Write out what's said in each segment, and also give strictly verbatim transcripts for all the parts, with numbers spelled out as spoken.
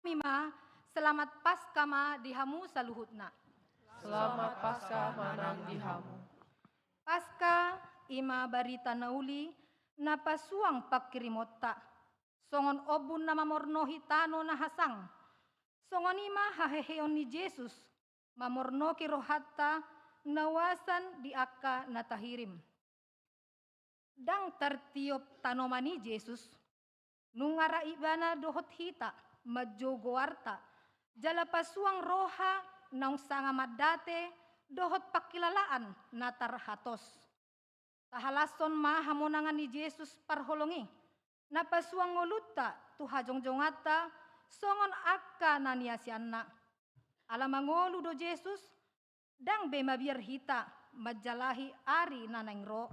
Ima, selamat Paska ma di hamu saluhutna. Selamat Paska ma nang di hamu. Paska, ima barita na uli, na pasuang pangkirimonta. Songon ombun na mamornohi tano na hasang. Songon i ma haheheon ni Jesus, mamornohi rohanta na uasan di angka na tahirim. Ndang tartiop tanoman i Jesus, nunga ra ibana dohot hita, manjou goarta, jala pasuang roha naung sanga mandate, dohot pangkilalaan na tarhatos. Tahalashon ma hamonangan ni Jesus parholong i, na pasuang ngolunta tu hajongjonganta songon angka na niasianna. Ala mangolu do Jesus, ndang be mabiar hita manjalahi ari na naeng ro.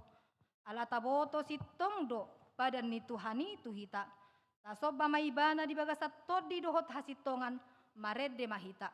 Ala taboto sintong do padan ni Tuhan i tu hita. Tasomba ma ibana di bagasan tondi dohot hasintongan, marende ma hita.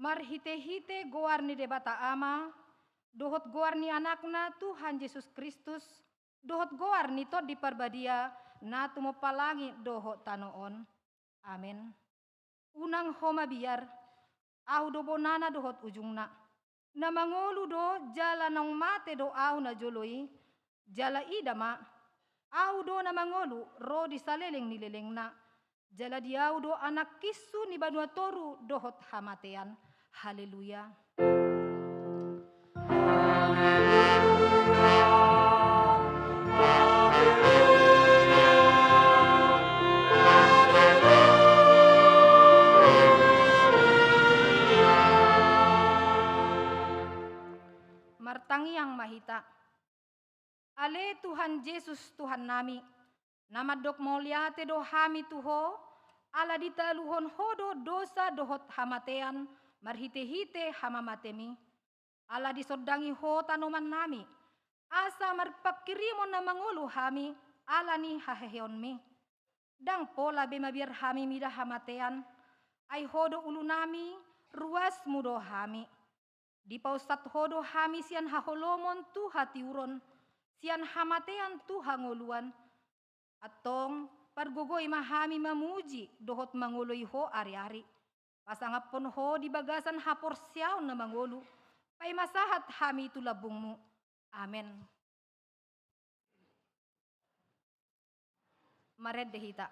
Marhitehite goar ni Debata Ama, dohot goar ni Anakna Tuhan Jesus Kristus, dohot goar ni Tondi Parbadia, na tumompa langit dohot tano on. Amen. Unang ho mabiar, ahu do bonana dohot ujungna. Na mangolu do jala naung mate do ahu na jolo i, jala ida ma, ahu do na mangolu ro di saleleng ni lelengna. Jala di ahu do anak kinsu ni banua toru dohot hamatean. Haleluya. Martangiang ma hita. Ale Tuhan Jesus, Tuhannami, Na mandok mauliate do hami tu Ho, ala ditaluhon Ho do dosa dohot hamatean marhitehite hamamatemi. Ala disondangi Ho tanomannami, asa marpanghirimon na mangolu hami ala ni haheheonmi. Ndang pola be mabiar hami mida hamatean, ai Ho do ulunami, ruasmu do hami. Dipausat Ho do hami sian haholomon tu hatiuron, sian hamatean tu hangoluan. Antong, pargogoi ma hami mamuji dohot mangoloi Ho ari-ari. Pasangaphon Ho di bagasan haporseaon na mangolu, paima sahat hami tu lambungmu. Amen. Marende hita.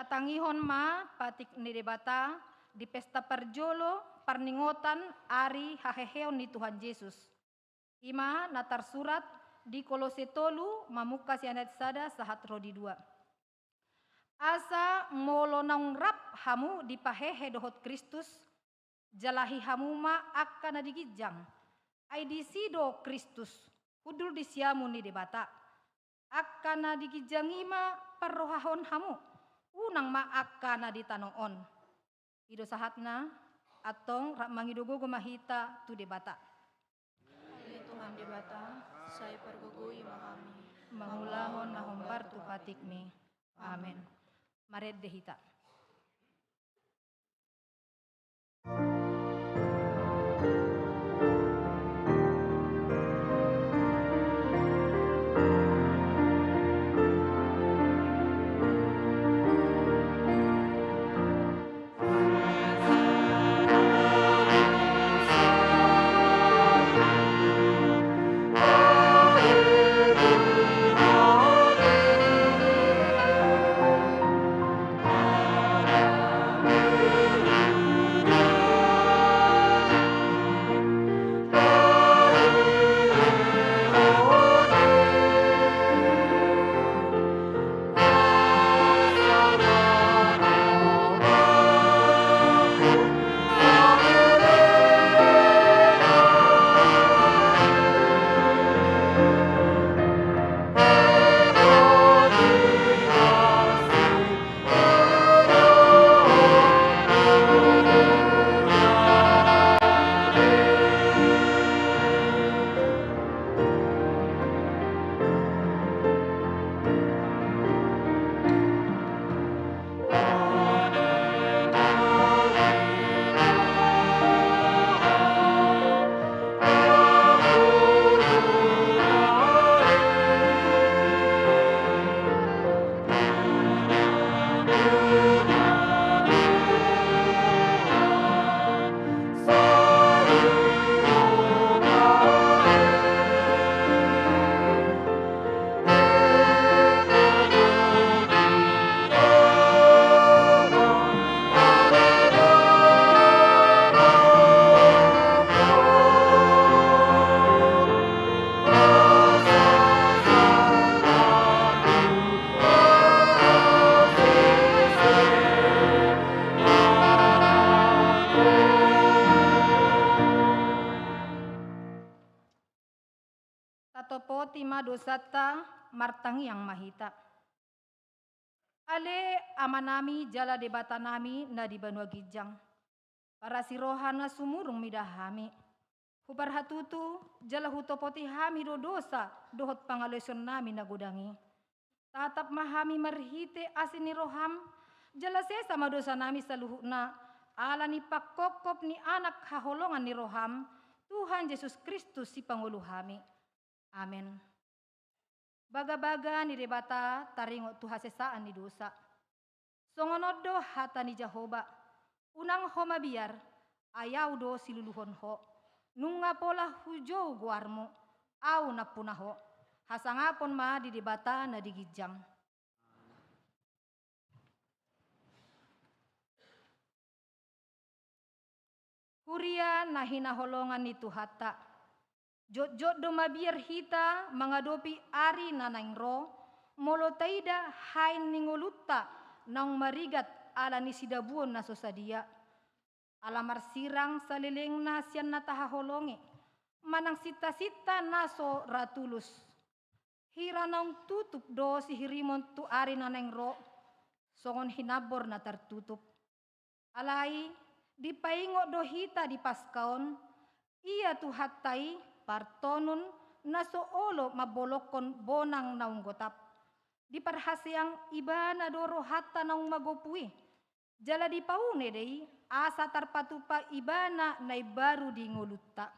Tatangihon ma patik ni Debata di pesta parjolo parningotan ari haheheon ni Tuhan Jesus. I ma na tarsurat di Kolose tolu, mamungka sian ayat sada sahat ro di dua. Asa molo naung rap hamu dipahehe dohot Kristus, jalahi hamu ma angka na di ginjang. Ai disi do Kristus, hundul di siamun ni Debata. Angka na di ginjang i ma parrohahon hamu, unang ma angka na di tano on. I do sahatna, antong rap mangido gogo ma hita tu Debata. Ale Tuhan Debata, sai pargogoi ma hami mangulahon na hombar tu patikmi. Amen. Marende hita. Tima dosanta, martangiang ma hita. Ale Amanami jala Debatanami na di banua ginjang, parasi roha na sumurung mida hami. Huparhatutu jala hutopoti hami do dosa dohot pangalaosionnami na godang i. Tatap ma hami marhite asi ni roham, jala sesa ma dosanami saluhutna, ala ni pangkophop ni Anak haholongan ni roham, Tuhan Jesus Kristus Sipangolu hami. Amen. Bagabaga ni Debata taringot tu hasesaan ni dosa. Songon on do hata ni Jahowa: Unang ho mabiar, ai Ahu do siluluhon ho. Nunga pola hujou goarmu, Ahu nampuna ho. Hasangapon ma di Debata na di ginjang. Huria na hinaholongan ni Tuhanta, jotjot do mabiar hita mangadopi ari na naeng ro, molo taida haen ni ngolunta naung marigat ala ni sidabuon na so sadia. Ala marsirang salelengna sian na tahaholongi, manang sintasinta na so ra tulus. Hira naung tutup do sihirimon tu ari na naeng ro, songon hinambor na tartutup. Alai, dipaingot do hita di Paska on, Ia Tuhanta i partonun na so olo mambolongkon bonang naung gotap. Diparhaseang Ibana do rohanta naung magopu i, jala dipaune do i, asa tarpatupa Ibana na imbaru di ngolunta.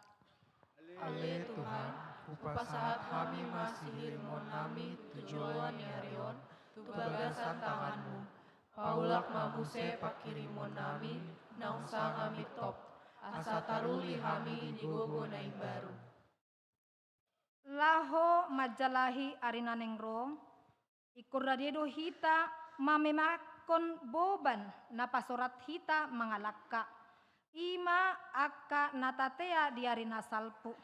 Ale Tuhan, hupasahat hami ma sihirimonnami tu joloan ni ari on, tu bagasan tanganmu. Paulak ma muse panghirimonnami naung sanga mintop, asa taruli hami di gogo na imbaru. Laho manjalahi ari na naeng ro, ingkon rade do hita mamemakkon boban na pasorat hita mangalangka, i ma angka na tatea di ari na salpu.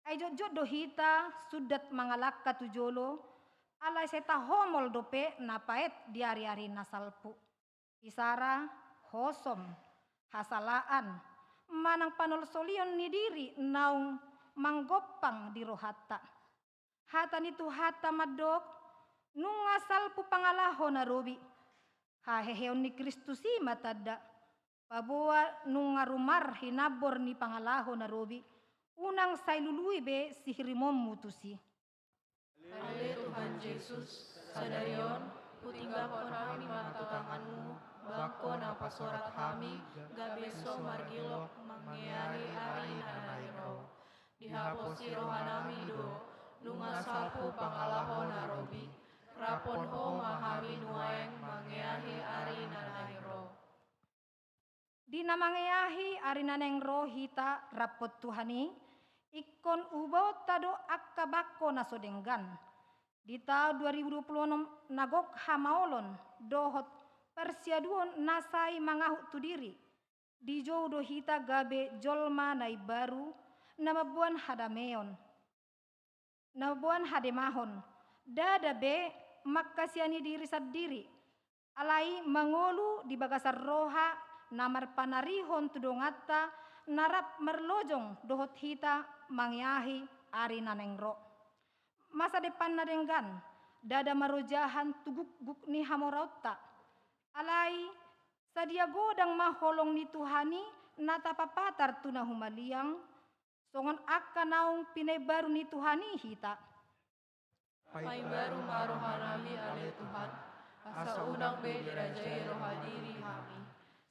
Ai jotjot do hita sundat mangalangka tu jolo, alai sai tahomol dope na paet di ari-ari na salpu. Isara, hosom, hasalaan, manang panolsolion ni diri naung manggompang di rohanta. Hata ni Tuhanta mandok: Nunga salpu pangalaho na robi. Haheheon ni Kristus i ma tanda. Paboa nunga rumar hinambor ni pangalaho na robi, unang sai lului be sihirimonmu tusi. Ale Tuhan Jesus, sadari on hutinggahkon hami ma tu tanganmu bangko na pasorat hami, gabe so margilok mangeahi ari na naeng ro. Dihaposi rohanami do, nunga salpu pangalaho na robi. Raphon ho ma hami nuaeng mangeahi ari na naeng ro. Di na mangeahi ari na naeng ro hita raphon Tuhan i, ingkon ubaonta do angka bangko na so denggan. Di taon dua ribu dua puluh enam na gok hamaolon dohot parsiaduon na sai mangahut tu diri, dijou do hita gabe jolma na imbaru, na mamboan hadameon, na mamboan hademahon, ndada be mangkasihani diri sandiri, alai mangolu di bagasan roha na marpanarihon tu donganta na rap marlojong dohot hita mangeahi ari na naeng ro. Masa depan na denggan, ndada marojahan tu gukguk ni hamoraonta. Alai, sadia godang ma holong ni Tuhan i na tapapatar tu na humaliang, songon angka naung pinaimbaru ni Tuhan i hita. Paimbaru ma rohanami ale Tuhan, asa unang be dirajai roha diri hami.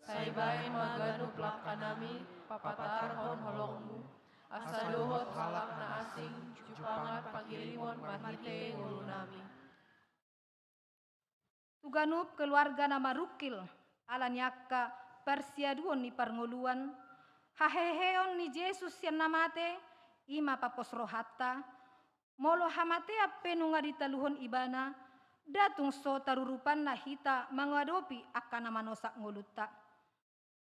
Sai baen ma ganup langkanami, papatarhon holongmu, asa dohot halak na asing jumpangan panghirimon marhite ngolunami. Tu ganup keluarga na marungkil ala ni angka parsiaduon ni parngoluan, haheheon ni Jesus sian na mate, i ma pampos rohanta. Molo hamatean pe nunga ditaluhon Ibana, nda tung so tarurupanna hita mangadopi angka na manosak ngolunta.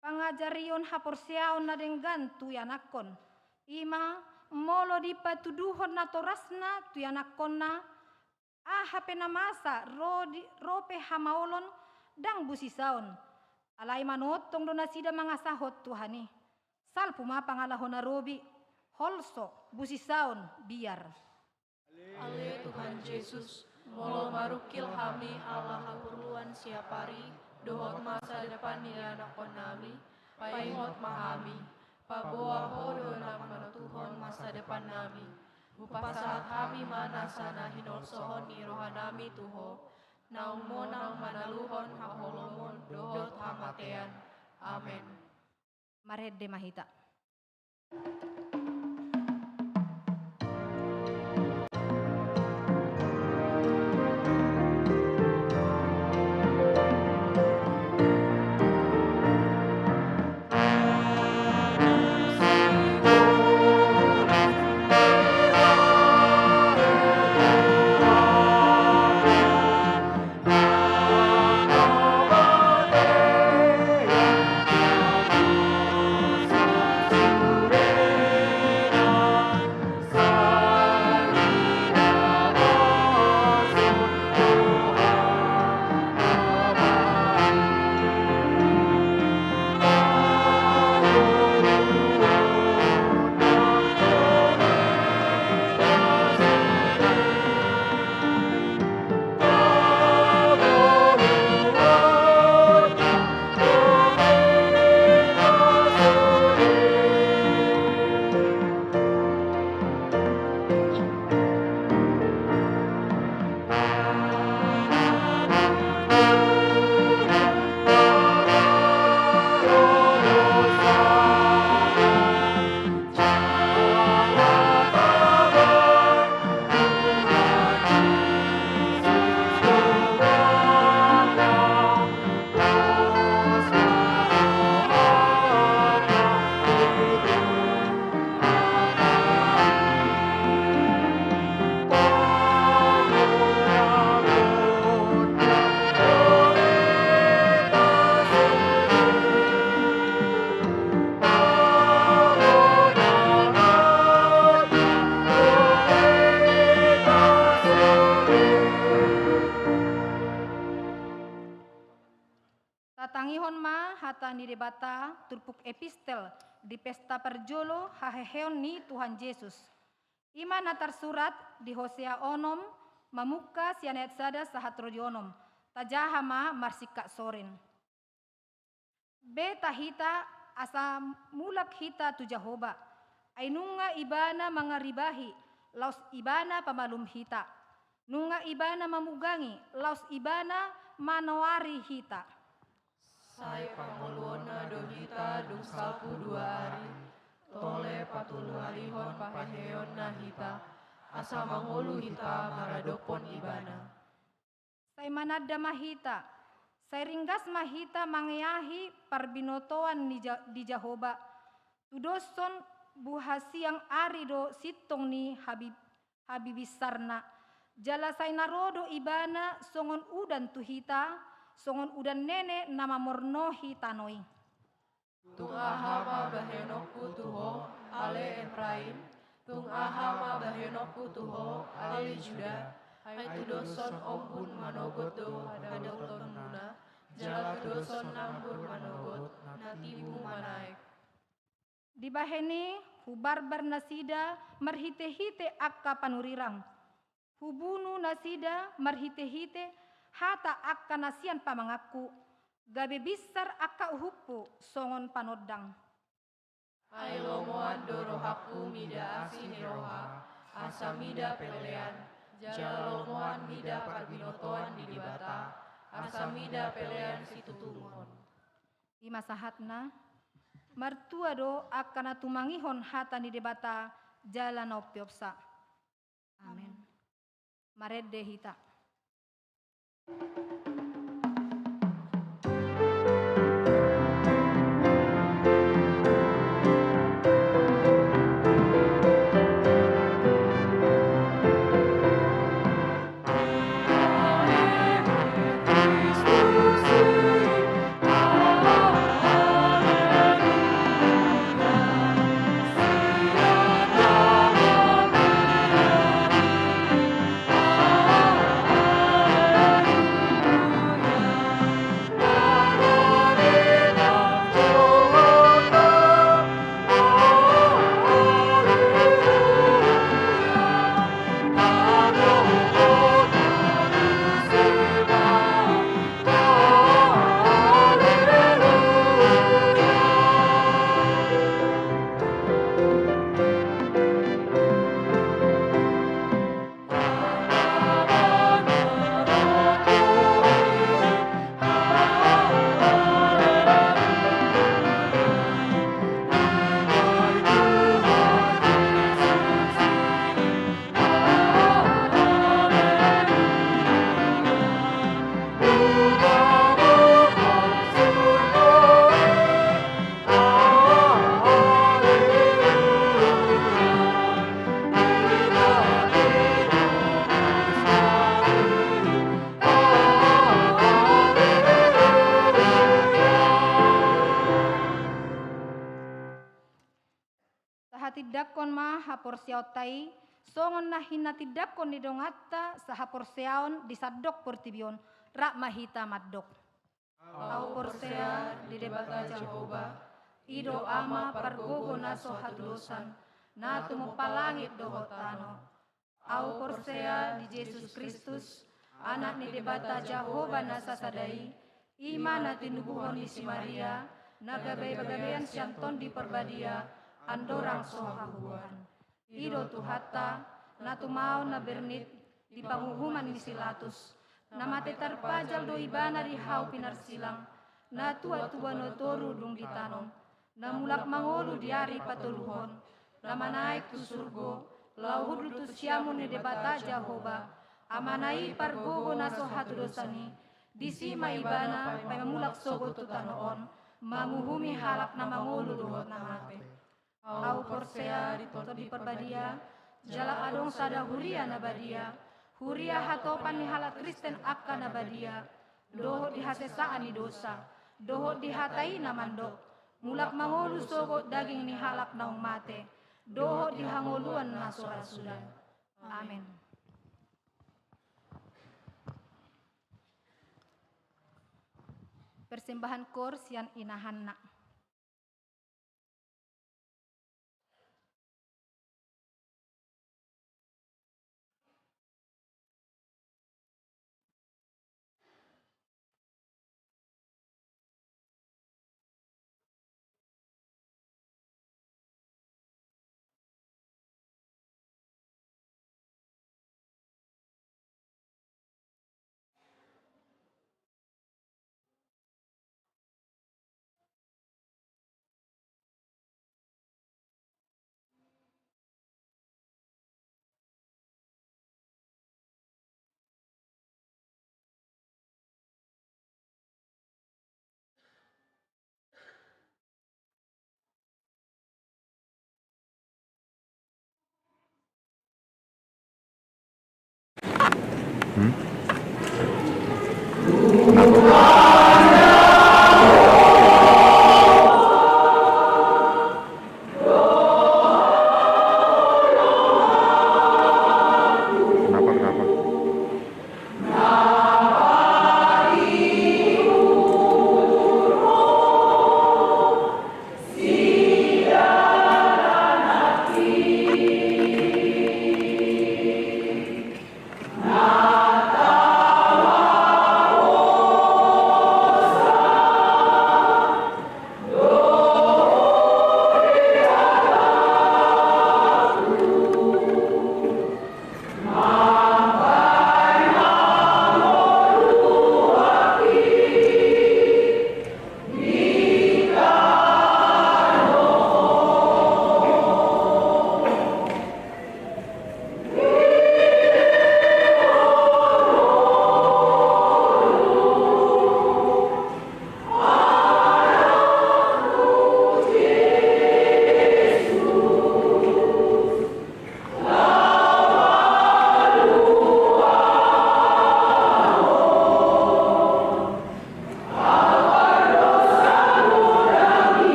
Pangajarion haporseaon na denggan tu ianakhon, i ma molo dipatuduhon natorasna tu ianakhonna, aha pe na masa ro di, ro pe hamaolon, ndang busisaon. Alai manongtong do nasida mangasahon Tuhan i. Salpu ma pangalaho na robi, holso, busisaon, biar. Ale Tuhan Jesus, molo marungkil hami ala haporluan siapari dohot masa depan ni anakkonnami, paingot ma hami. Paboa Ho do na manontuhon masa depannami. Hupasahat hami ma nasa na hinolsohon ni rohanami tu Ho, naung monang manaluhon haholomon dohot hamatean. Amen. Marende ma hita. Tatangihon ma hata ni Debata turpuk epistel di pesta parjolo haheheon ni Tuhan Jesus. I ma na tarsurat di Hosea onom, mamungka sian ayat sada sahat ro di onom. Tajaha ma marsingkat sorin. Beta hita asa mulak hita tu Jahowa, ai nunga Ibana mangaribahi, laos Ibana pamalum hita. Nunga Ibana mamugangi, laos Ibana manoari hita. Sai pangoluonna do hita dung salpu dua ari, tole patoluarihon paheheonna hita, asa mangolu hita maradophon Ibana. Sai mananda ma hita, sai ringgas ma hita mangeahi parbinotoan ni Ja-, di Jahowa. Tudoshon buha siang ari do sintong ni habi-, habibinsarna. Jala sai na ro do Ibana songon udan tu hita, songon udan nene na mamornohi tano i. Tung aha ma bahenonku tu ho, ale Efraim? Tung aha ma bahenonku tu ho, ale Juda? Ai tudoshon ombun manogot do hadaotonmuna, jala tudoshon nambur manogot na tibu manaek. Dibahen i, hubarbar nasida marhitehite angka panurirang. Hubunu nasida marhitehite hata angka na sian pamanganku, gabe binsar angka uhumhu songon panondang. Ai lomoan do rohangku mida asi ni roha, asa mida pelean, jala lomoan mida parbinotoan ni Debata, asa mida pelean situtungon. I ma sahatna. Martua do angka na tumangihon hata ni Debata jala na umpeopsa. Amen. Marende hita. Tindanghon ma haporseaonta i, songon na hinatindangkon ni donganta sahaporseaon di sandok portibi on, rap ma hita mandok. Ahu porsea di Debata Jahowa, i do Ama pargogo na so hatudosan, na tumompa langit dohot tano. Ahu porsea di Jesus Kristus, Anak ni Debata Jahowa na sasada i, i ma na tinubuhon ni si Maria, na gabe pagabean sian Tondi Parbadia, andorang so hahuuan. I do Tuhanta, na tumaon na bernit di panguhuman ni si Latus, na mate tarpajal do ibana di hau pinarsilang, na tua-tua na toru dung ditanom, na mulak mangolu di ari patoluhon, na manaek tu surgo, laho hundul tu siamun ni Debata Jahowa, Amana i pargogo na so hatudosan i, disi ma ibana paima mulak sogot tu tano on, manguhumi halak na mangolu dohot na mate. Ahu porsea di Tondi Parbadia, jala adong sada huria na badia, huria hatopan ni halak Kristen angka na badia, dohot di hasesaan ni dosa, dohot di hata i na mandok, mulak mangolu sogot daging ni halak naung mate, dohot di hangoluan na so ra suda. Amen. Persembahan koor sian Ina Hanna.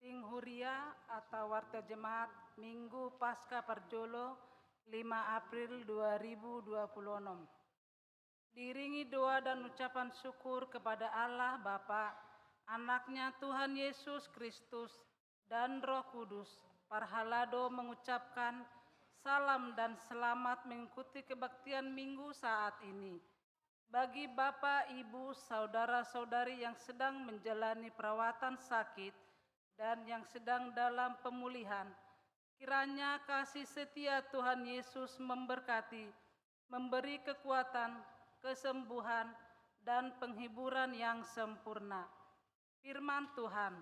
Ing Huria atau Warta Jemaat, Minggu Paskah parjolo, lima April dua ribu dua puluh enam. Diiringi doa dan ucapan syukur kepada Allah Bapa, Anaknya Tuhan Yesus Kristus, dan Roh Kudus, parhalado mengucapkan salam dan selamat mengikuti kebaktian Minggu saat ini. Bagi Bapak, Ibu, saudara-saudari yang sedang menjalani perawatan sakit, dan yang sedang dalam pemulihan, kiranya kasih setia Tuhan Yesus memberkati, memberi kekuatan, kesembuhan, dan penghiburan yang sempurna. Firman Tuhan.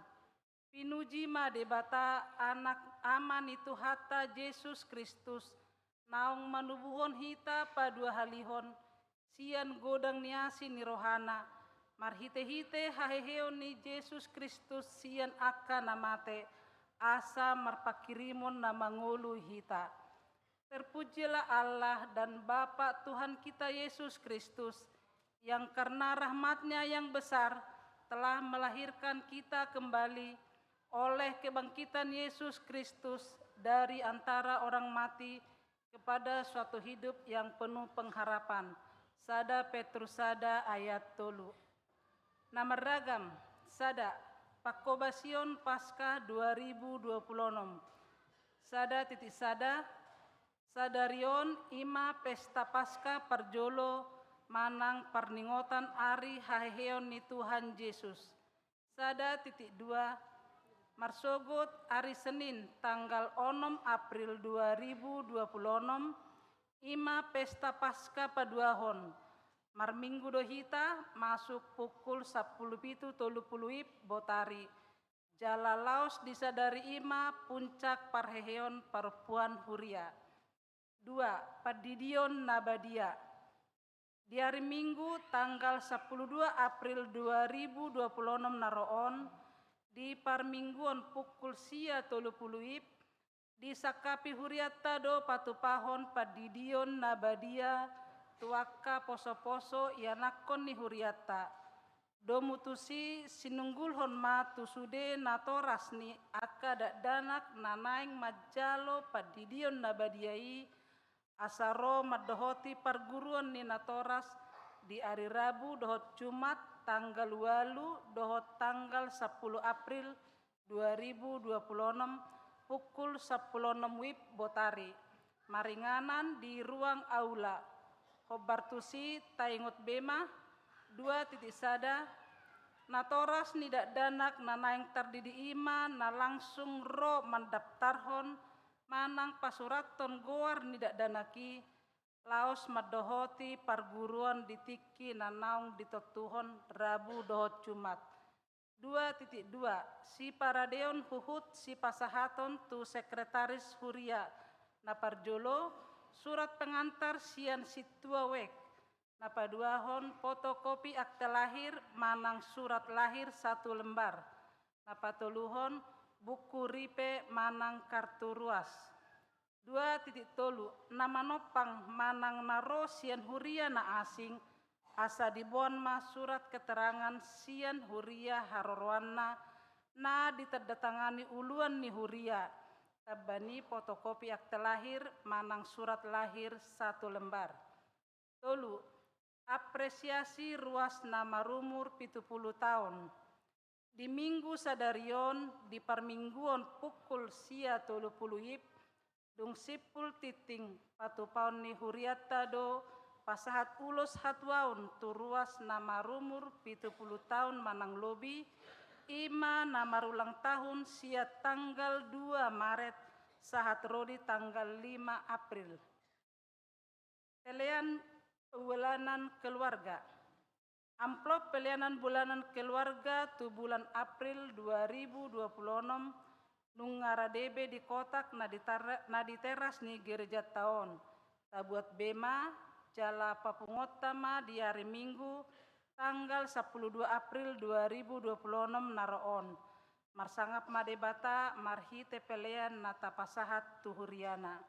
Pinuji ma Debata, Anak, Ama ni Tuhanta Jesus Kristus, naung manubuhon hita paduahalihon sian godang ni asi ni rohana, marhite-hite haheheon ni Jesus Kristus sian angka na mate, asa marpanghirimon na mangolu hita. Terpujilah Allah dan Bapa Tuhan kita Yesus Kristus, yang karena rahmat-Nya yang besar telah melahirkan kita kembali oleh kebangkitan Yesus Kristus dari antara orang mati kepada suatu hidup yang penuh pengharapan. Sada Petrus sada ayat tolu. Na marragam, sada, pangkobasion Paskah dua ribu dua puluh enam. Sada titik sada, sadari on i ma pesta Paskah parjolo manang parningotan ari haheheon ni Tuhan Jesus. Sada titik dua, marsogot ari Senin tanggal onom April dua ribu dua puluh onom, i ma pesta Paskah paduahon. Marminggu do hita masuk pukul sampulu pitu tolu pulu WIB botari. Jala laos di sadari i ma puncak parheheon parompuan huria. Dua, pandidion na badia. Di ari Minggu tanggal sampulu dua April dua ribu dua puluh onom na ro on, di parmingguon pukul sia tolu pulu WIB, disangkapi hurianta do patupahon pandidion na badia tu angka poso-poso ianakhon ni hurianta. Domu tusi sinunggulhon ma tu sude natoras ni angka dakdanak na naeng manjalo pandidion na badia i, asa ro mandohoti parguruon ni natoras di ari Rabu dohot Jumat tanggal ualu dohot tanggal sampulu April dua ribu dua puluh onom pukul sampulu onom WIB botari, maringanan di ruang aula. Hombar tusi taingot be ma, dua titik sada, natoras ni dakdanak na naeng tardidi i ma na langsung ro mandaptarhon manang pasurathon goar ni dakdanak i, laos mandohoti parguruon di tingki na naung ditontuhon Rabu dohot Jumat. Dua titik dua, siparadeon huhut sipasahaton tu sekretaris huria. Na parjolo, surat pengantar sian sintua wijk. Na paduahon, fotokopi akte lahir manang surat lahir satu lembar. Na patoluhon, buku ripe manang kartu ruas. Dua titik tolu, na manompang manang na ro sian huria na asing, asa diboan ma surat keterangan sian huria haroroanna na ditandatangani uluan ni huria, tamba ni fotokopi akte lahir manang surat lahir satu lembar. Tolu, apresiasi ruas na marumur pitu pulu taon. Di Minggu sadari on, di parmingguon pukul sia tolu pulu WIB, dung simpul tingting, patupaon ni hurianta do pasahat ulos hatuaon tu ruas na marumur pitu pulu taon manang lobi, i ma na marulang tahun sian tanggal dua Maret sahat ro di tanggal lima April. Pelean bulanan keluarga. Amplop peleanan bulanan keluarga tu bulan April dua ribu dua puluh onom nunga rade be di kotak na di tar-, na di teras ni gerejanta on. Tabuat be ma, jala papunguonta ma di ari Minggu, tanggal sampulu dua April dua ribu dua puluh onom na ro on. Marsangap ma Debata marhite pelean na tapasahat tu huriana.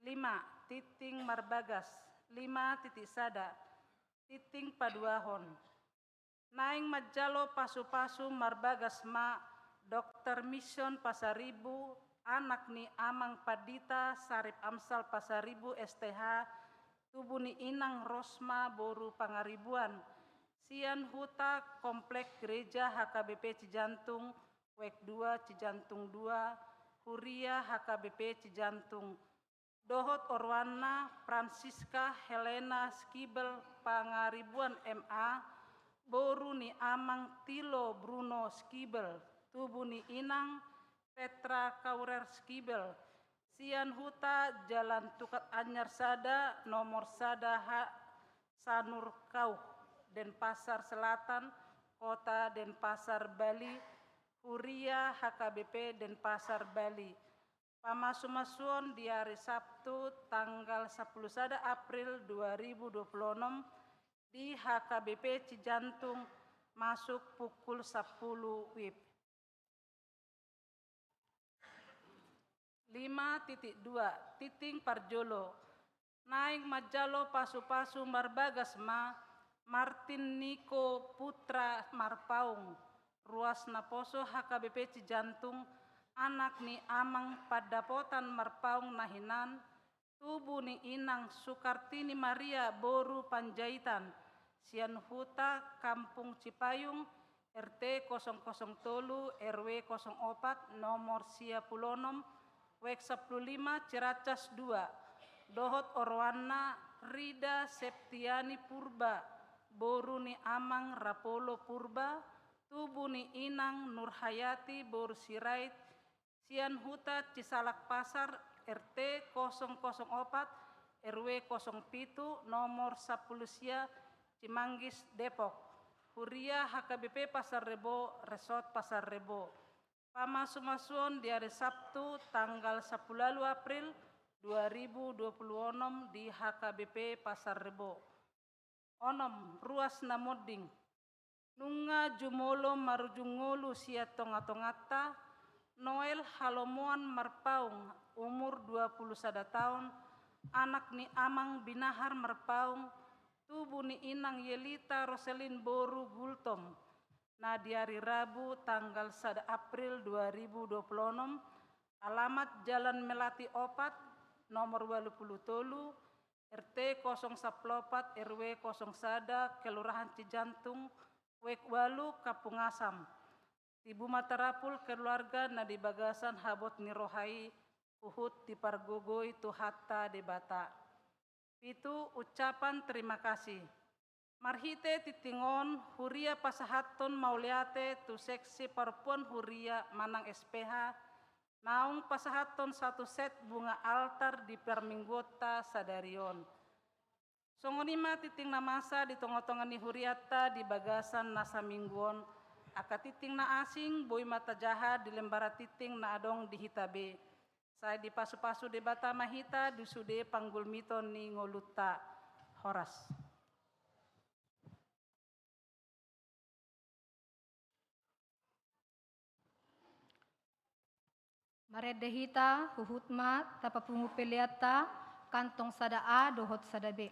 Lima, tingting marbagas. Lima titik sada, tingting paduahon. Naeng manjalo pasu-pasu marbagas ma Doktor Mission Pasaribu, anak ni Amang Pandita Sarip Amsal Pasaribu, S T H, tubu ni Inang Rosma boru Pangaribuan, sian huta Komplek Gereja H K B P Cijantung, Wek dua Cijantung dua, Huria H K B P Cijantung, dohot oroanna Francisca Helena Skibel Pangaribuan M A, boru ni Amang Tilo Bruno Skibel, tubu ni Inang Petra Kaurer Skibel, sian huta Jalan Tukad Anyar sada, nomor sada H, Sanur Kauh, Denpasar Selatan, Kota Denpasar, Bali, Huria H K B P Denpasar, Bali. Pamasumasuon di ari Sabtu tanggal sampulu sada April dua ribu dua puluh onom di H K B P Cijantung, masuk pukul sampulu W I B. Lima titik dua, tingting parjolo. Naeng manjalo pasupasu marbagas ma Martin Niko Putra Marpaung, ruas naposo H K B P Cijantung, anak ni Amang Pandapotan Marpaung na hinan, tubu ni Inang Sukartini Maria boru Panjaitan, sian huta Kampung Cipayung, R T kosong kosong tolu, R W kosong opat, nomor sia pulu onom, Wek sampulu lima, Ciracas dua, dohot oroanna Rida Septiani Purba, boru ni Amang Rapolo Purba, tubu ni Inang Nurhayati boru Sirait, sian huta Cisalak Pasar, R T kosong kosong opat, R W kosong pitu, nomor sampulu sia, Cimanggis, Depok. Huria H K B P Pasar Rebo, Resort Pasar Rebo. Pamasumasuon di ari Sabtu tanggal sampulu ualu April dua ribu dua puluh onom di H K B P Pasar Rebo. Onom, ruas na monding. Nunga jumolo marujung ngolu sian tongatonganta, Noel Halomoan Marpaung, umur dua puluh sada taon, anak ni Amang Binahar Marpaung, tubu ni Inang Yelita Roselin boru Gultom, na di ari Rabu tanggal sada April dua ribu dua puluh onom, alamat Jalan Melati opat, nomor ualu pulu tolu, R T kosong sampulu opat, R W kosong sada, Kelurahan Cijantung, Wek ualu, Kampung Asam. Tibu ma tarapul keluarga na di bagasan habot ni roha i, huhut dipargogoi Tuhanta Debata. Pitu, ucapan terima kasih. Marhite tingting on, huria pasahathon mauliate tu seksi parompuan huria manang S P H, naung pasahathon satu set bunga altar di parmingguonta sadari on. Songon i ma tingting na masa di tongatonga ni hurianta di bagasan na saminggu on, angka tingting na asing boi ma tajaha di lembaran tingting na adong di hita be. Sai dipasupasu Debata ma hita di sude panggulmiton ni ngolunta. Horas. Marende hita, huhut ma tapapungu peleanta, kantong sada A dohot sada B.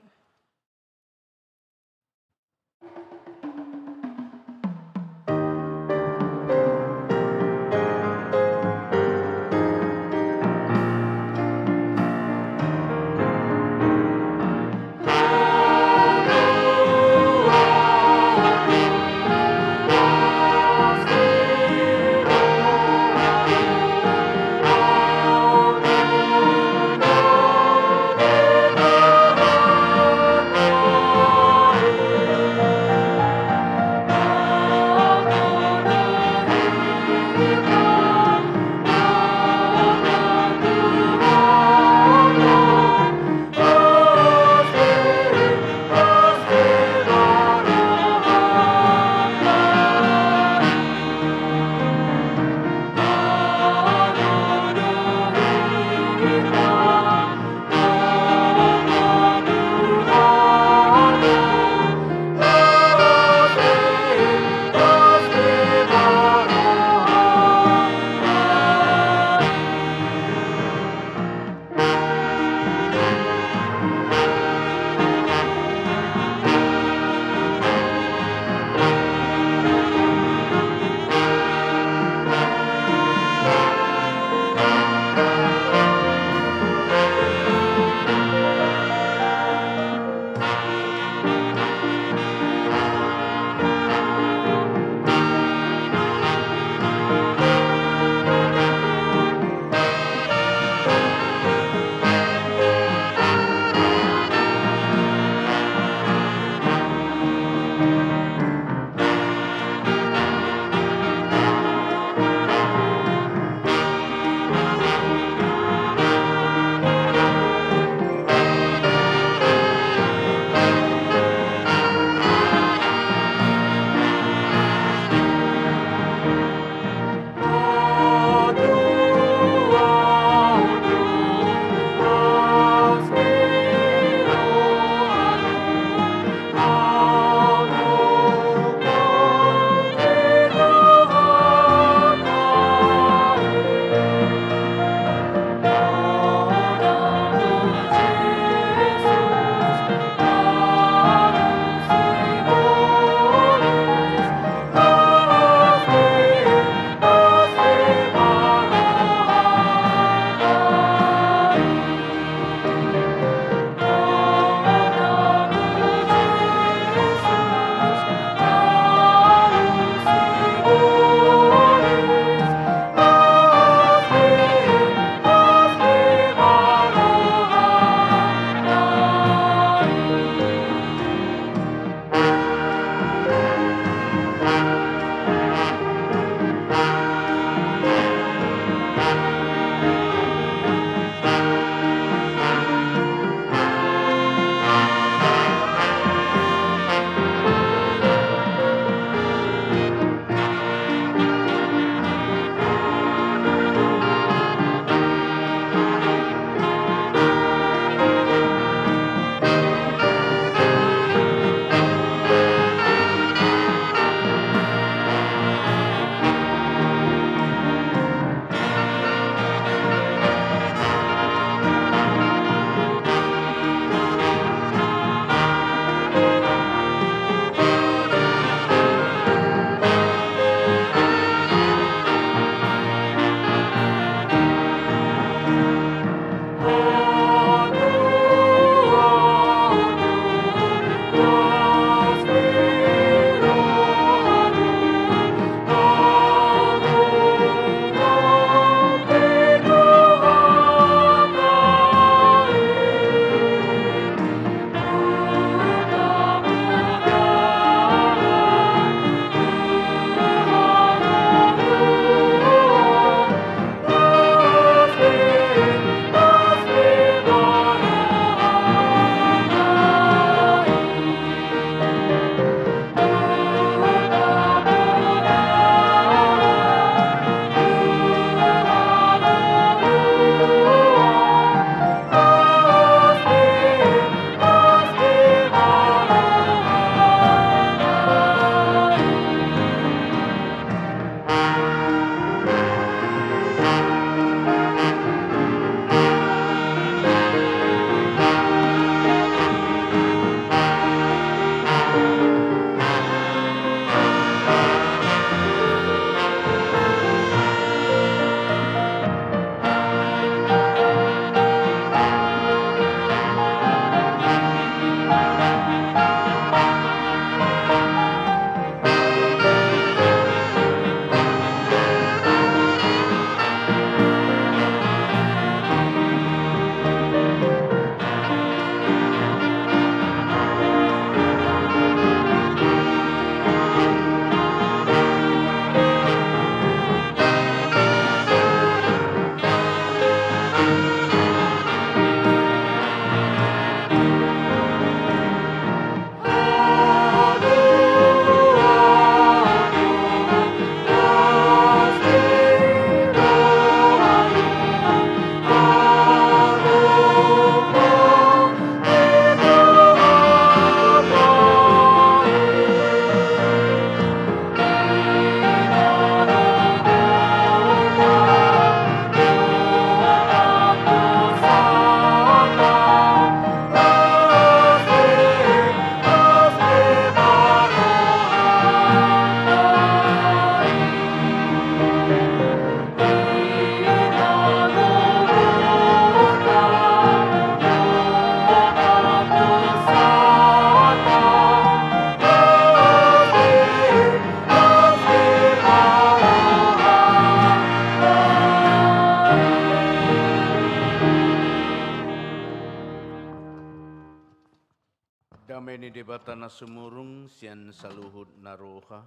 Dame ni Debata na sumurung sian saluhut na roha,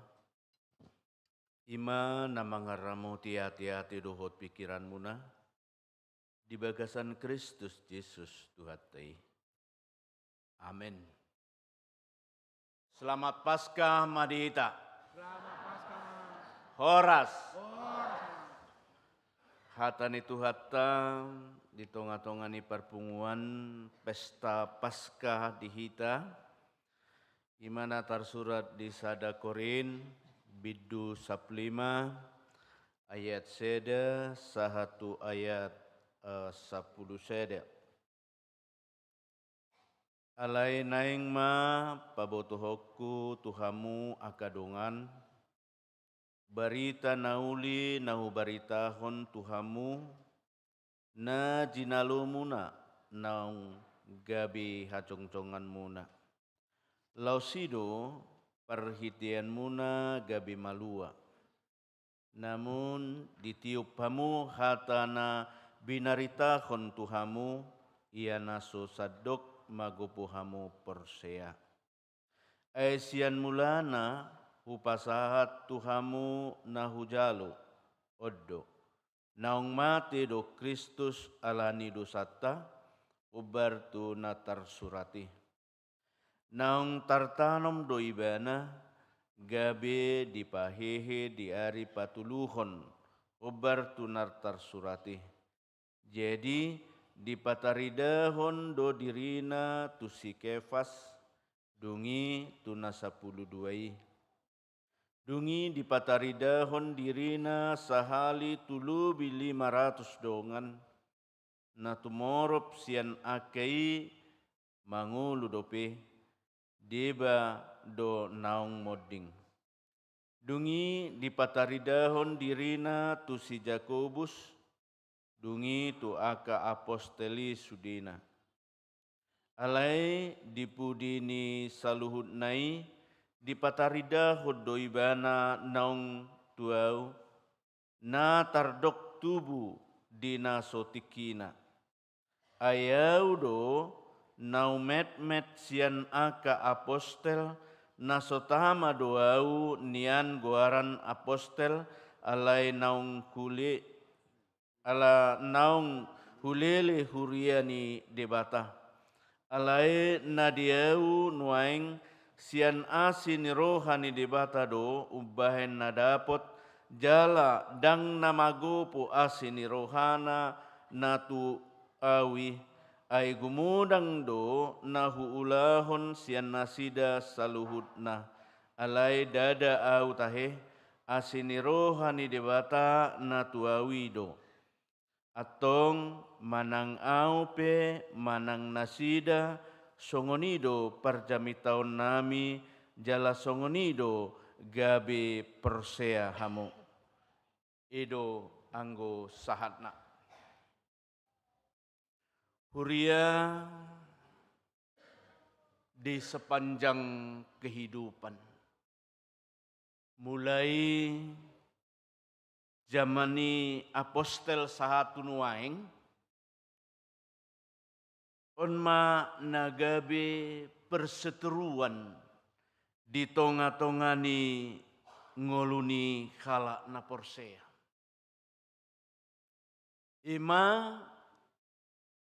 i ma na mangaramoti ateate dohot pingkiranmuna di bagasan Kristus Jesus Tuhanta i. Amen. Selamat Paskah ma di hita. Selamat Paskah. Horas. Horas. Hata ni Tuhanta di tongatonga ni parpunguan pesta Paskah di hita, i ma na tarsurat di sada Korint, bindu sampulu lima, ayat sada sahat tu ayat, eh, sampulu sada. Alai naeng ma pabotohonku tu hamu angka dongan, barita na uli na hubaritahon tu hamu, na jinalomuna naung gabe hajongjonganmuna. Laos i do parhiteanmuna gabe malua. Namun ditiop hamu hata na binaritahon tu hamu, ia na so sandok magopo hamu porsea. Ai sian mulana hupasahat tu hamu na hujalo, on do, naung mate do Kristus ala ni dosanta, hombar tu na tarsurat i. Naung tartanom do Ibana, gabe dipahehe di ari patoluhon, hombar tu na tarsurat i. Jadi, dipataridahon do dirina tu si Kefas, dung i tu na sampulu dua i. Dung i dipataridahon dirina sahali tu lobi lima ratus dongan, na tumorop sian angka i mangolu dope, deba do naung monding. Dung i dipataridahon dirina tu si Jakobus, dung i tu angka apostel i sudena. Alai di pudi ni saluhutna i dipataridahon do Ibana naung tu ahu, na tardok tubu di na so tingkina. Ai ahu do na humetmet sian angka apostel, na so tama do ahu nian goaran apostel, alai naung hule-, ala naung hulele huria ni Debata. Alai na di ahu nuaeng sian asi ni roha ni Debata do umbahen na dapot, jala ndang na magopo asi ni rohana na tu ahu i, ai gumodang do na huulahon sian nasida saluhutna. Alai ndada ahu tahe, asi ni roha ni Debata na tu ahu i do. Antong manang ahu pe manang nasida, songon i do parjamitahonnami, jala songon i do gabe porsea hamu. I do anggo sahatna. Huria di sepanjang kehidupan. Mulai zaman ni apostel sahat tu nuaeng, on ma na gabe perseteruan di tongatonga ni ngolu ni halak na porsea. I ma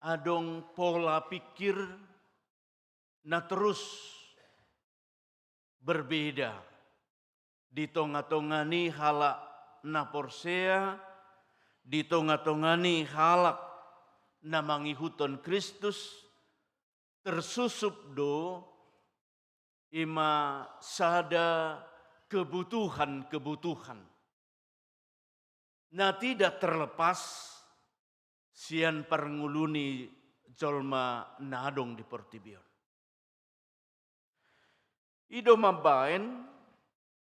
adong pola pikir na terus berbeda di tongatonga ni halak na porsea, di tongatonga ni halak na mangihuthon Kristus, tersusup do i ma sada kebutuhan-kebutuhan na tidak terlepas sian parngolu ni jolma na adong di portibi on. I do mambaen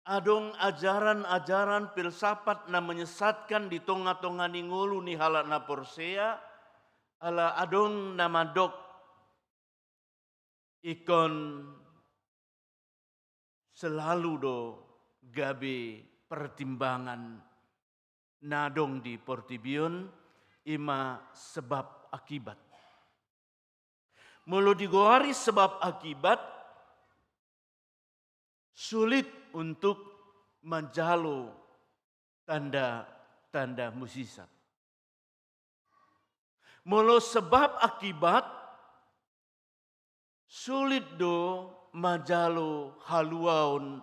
adong ajaran-ajaran filsafat na menyesatkan di tongatonga ni ngolu ni halak na porsea, ala adong na mandok ingkon selalu do gabe pertimbangan na adong di portibi on, i ma sebab akibat. Molo digoari sebab akibat, sulit untuk manjalo tanda-tanda mujizat. Molo sebab akibat, sulit do manjalo haluaon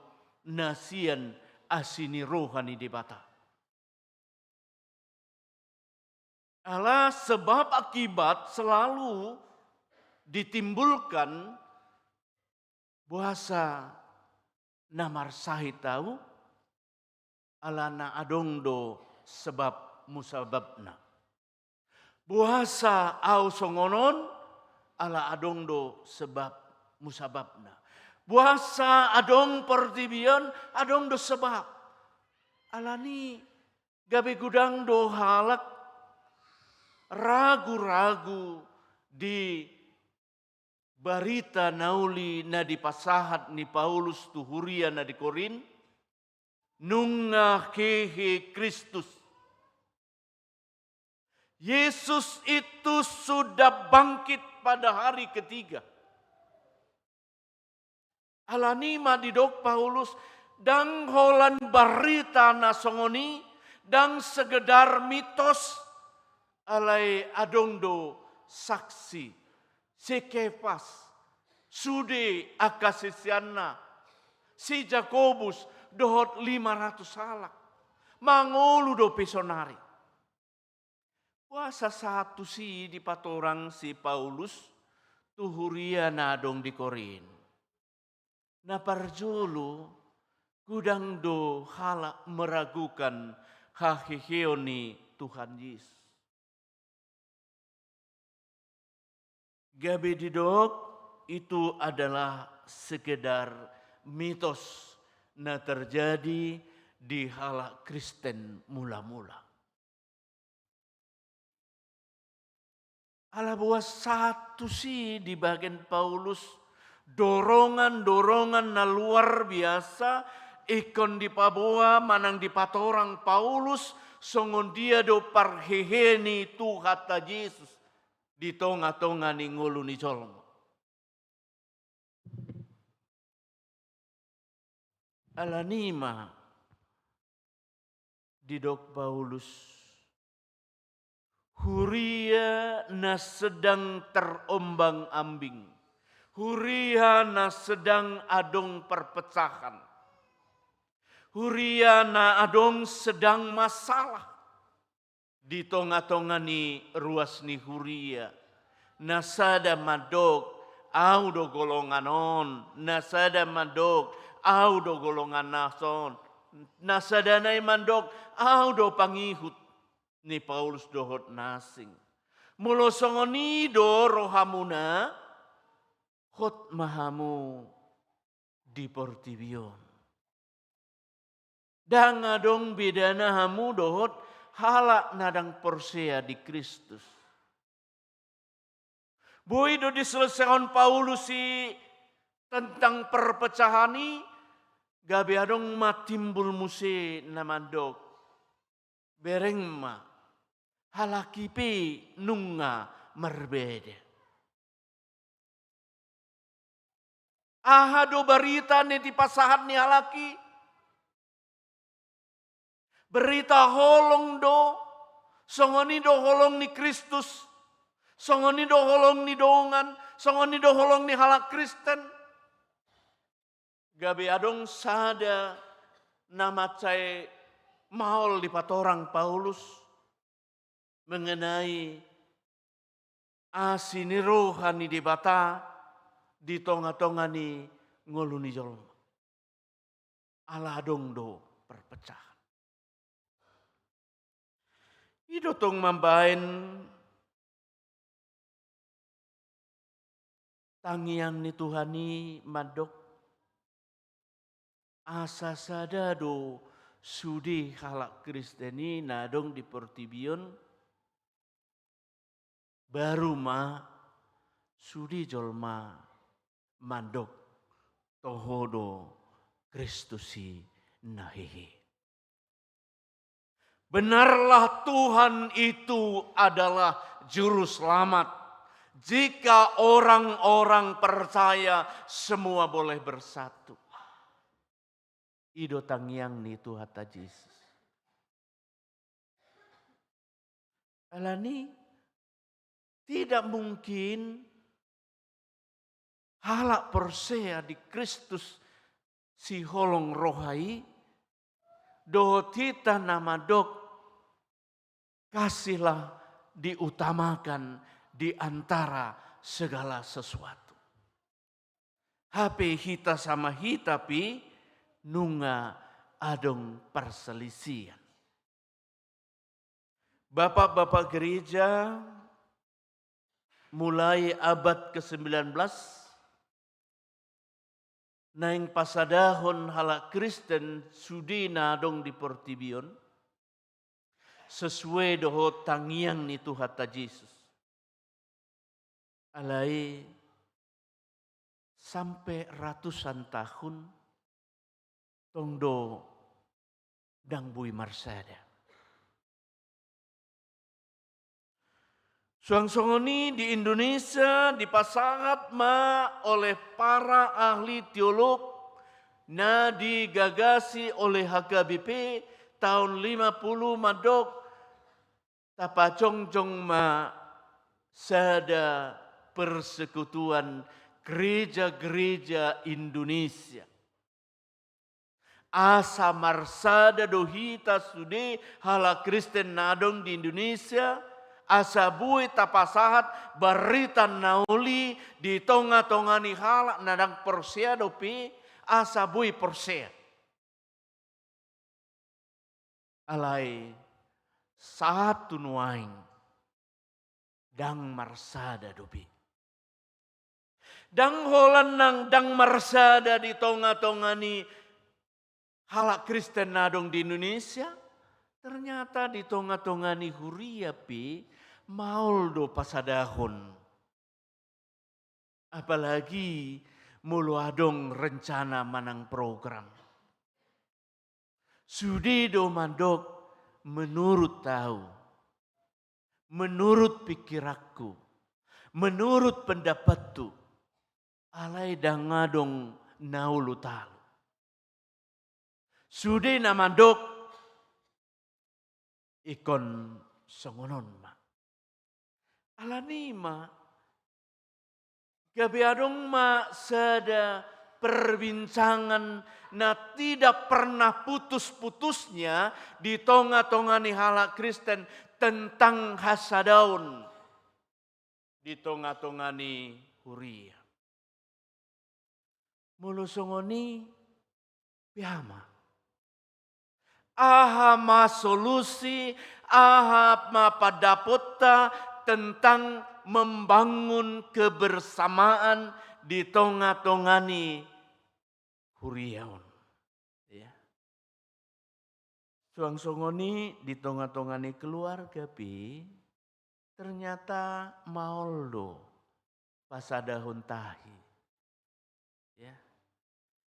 na sian asi ni roha ni Debata. Ala sebab akibat selalu ditimbulkan. Boasa na marsahit ahu? Alana adong do sebab musababna. Boasa ahu songon on? Ala adong do sebab musababna. Boasa adong portibi on? Adong do sebab. Alani gabe godang do halak ragu-ragu di barita na uli na dipasahat ni Paulus tu huria na di Korint, nunga hehe Kristus. Yesus itu sudah bangkit pada hari ketiga. Alani ma didok Paulus, ndang holan barita na songon i, ndang sekedar mitos, alai adong do saksi, si Kepas, sude angka siseanna, si Jakobus, dohot lima ratus halak. Mangolu dope sonari. Boasa sahat tusi dipatorang si Paulus tu huria na adong di Korint? Na parjolo, godang do halak meragukan haheheon ni Tuhan Yesus. Gabe didok itu adalah sekedar mitos na terjadi di halak Kristen mula-mula. Ala boasa sahat tusi dibahen Paulus dorongan-dorongan na luar biasa ingkon dipaboa manang dipatorang Paulus songon dia do parhehe ni Tuhanta Jesus di tonga-tonga ni ngolu ni jolma. Alani ma didok Paulus, huria na sedang terombang-ambing, huria na sedang adong perpecahan, huria na adong sedang masalah di tonga-tonga ni ruas ni huria. Na sada mandok, ahu do golongan on, na sada mandok, ahu do golongan na son, na sada nai mandok, ahu do pangihut ni Paulus dohot na asing. Molo songon i do rohamuna, hot ma hamu di portibi on. Ndang adong bedana hamu dohot halak na ndang porsea di Kristus. Boi do diselesehon Paulus i tentang perpecahan i, gabe adong ma timbul muse na mandok, bereng ma, halak i pe nunga marbeda. Aha do barita na dipasahat ni halak i? Barita holong do, songon i do holong ni Kristus, songon i do holong ni dongan, songon i do holong ni halak Kristen. Gabe adong sada na mansai maol dipatorang Paulus mengenai asi ni roha ni Debata di tonga-tonga ni ngolu ni jolma. Ala adong do perpecahan. I do tong mambaen tangiang ni Tuhan i mandok, asa sada do sude halak Kristen i na adong di portibi on, baru ma sude jolma mandok, toho do Kristus i na hehe. Benarlah Tuhan itu adalah juru selamat. Jika orang-orang percaya, semua boleh bersatu. I do tangiang ni Tuhanta Jesus. Alani, tidak mungkin halak porsea di Kristus siholong roha i, dohot hita na mandok, kasihlah diutamakan di antara segala sesuatu. Hape hita sama hita pe nunga adong parsalisian. Bapak-bapak gereja, mulai abad kesembilan belas, naeng pasadahon halak Kristen sude na adong di portibi on, sesuai dohot tangiang ni Tuhanta Jesus. Alai sampe ratusan tahun tong do ndang boi marsada. Suang songon i di Indonesia dipasahat ma oleh para ahli teolog na digagasi oleh H K B P tahun lima puluh mandok, tapajongjong ma sada persekutuan gereja-gereja Indonesia. Asa marsada do hita sude halak Kristen na adong di Indonesia, asa boi tapasahat barita na uli di tonga-tonga ni halak na ndang porsea dope, asa boi porsea. Alai sahat tu nuaeng ndang marsada dope. Ndang holan nang ndang marsada di tonga-tonga ni halak Kristen na adong di Indonesia, ternyata di tonga-tonga ni huria pe maol do pasadahon. Apalagi molo adong rencana manang program. Sude do mandok menurut au, menurut pikiranku, menurut pendapatku, alai ndang adong na olo talu. Sude na mandok ingkon songon on ma. Alani ma, gabe adong ma sada perbincangan na tidak pernah putus-putusnya di tonga-tonga ni halak Kristen tentang hasadaon di tonga-tonga ni huria. Molo songon i, pea ma. Aha ma solusi, aha ma pandapotta tentang membangun kebersamaan di tonga-tonga ni huria on. Ya. Suang songon i di tonga-tonga ni keluarga pe, ternyata maol do pasadahon tahi. Ya.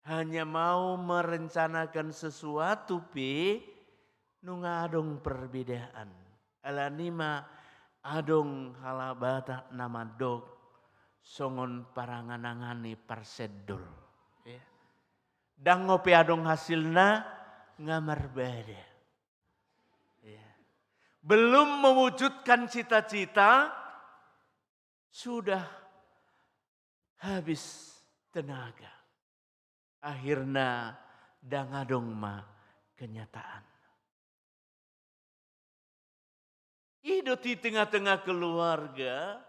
Hanya mau merencanakan sesuatu pe nunga adong perbedaan. Alani ma adong halak Batak na mandok songon parangan-angan ni parsendol. Ya. Ndang ope adong hasilna nga marbada. Ya. Belum mewujudkan cita-cita, sudah habis tenaga. Akhirna ndang adong ma kenyataan. I do di tengah-tengah keluarga,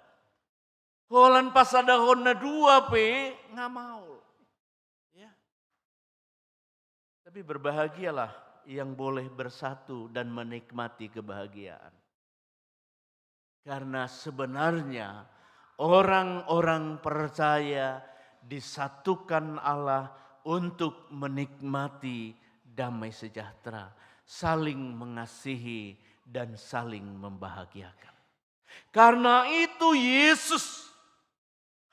holan pasadahon na dua pe nga maol. Ya. Tapi berbahagialah yang boleh bersatu dan menikmati kebahagiaan. Karena sebenarnya orang-orang percaya disatukan Allah untuk menikmati damai sejahtera, saling mengasihi, dan saling membahagiakan. Karena itu Yesus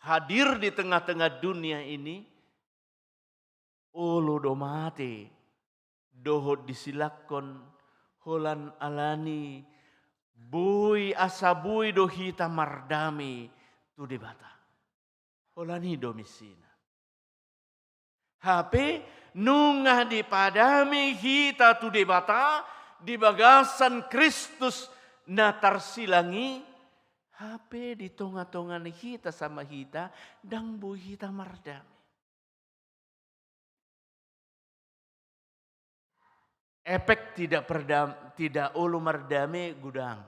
hadir di tengah-tengah dunia ini, olo do mate dohot disilangkon, holan alani boi, asa boi do hita mardame tu Debata. Holan i do misina. Hape nunga dipadame hita tu Debata di bagasan Kristus na tarsilang i, hape di tonga-tonga ni hita sama hita, ndang boi hita mardame. Efek tidak perdam-, tidak olo mardame godang.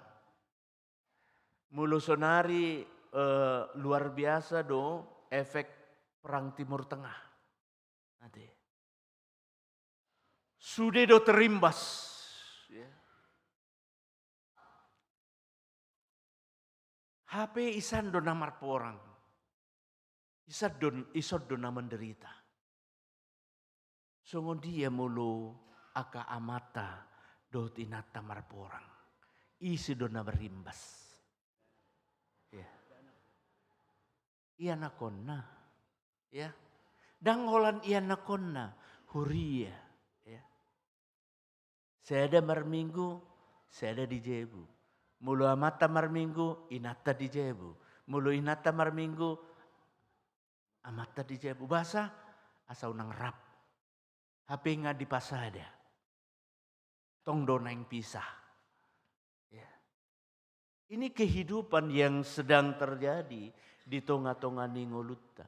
Molo sonari, eh, luar biasa do efek perang Timur Tengah. Ate. Sude do terimbas. Ya. Hape ison do na marporang. Ison do, ison do na menderita. Songon dia molo angka amanta dohot inanta marporang. Ise do na berimbas. Ya. Ianakhonna. Ya. Ndang holan ianakhonna, huria. Ya. Sada marminggu, sada di jabu. Molo amanta marminggu, inanta di jabu. Molo inanta marminggu, amanta di jabu. Boasa? Asa unang rap. Hape nga dipasada. Tong do naeng pisah. Ya. Ini kehidupan yang sedang terjadi di tonga-tonga ni ngolunta.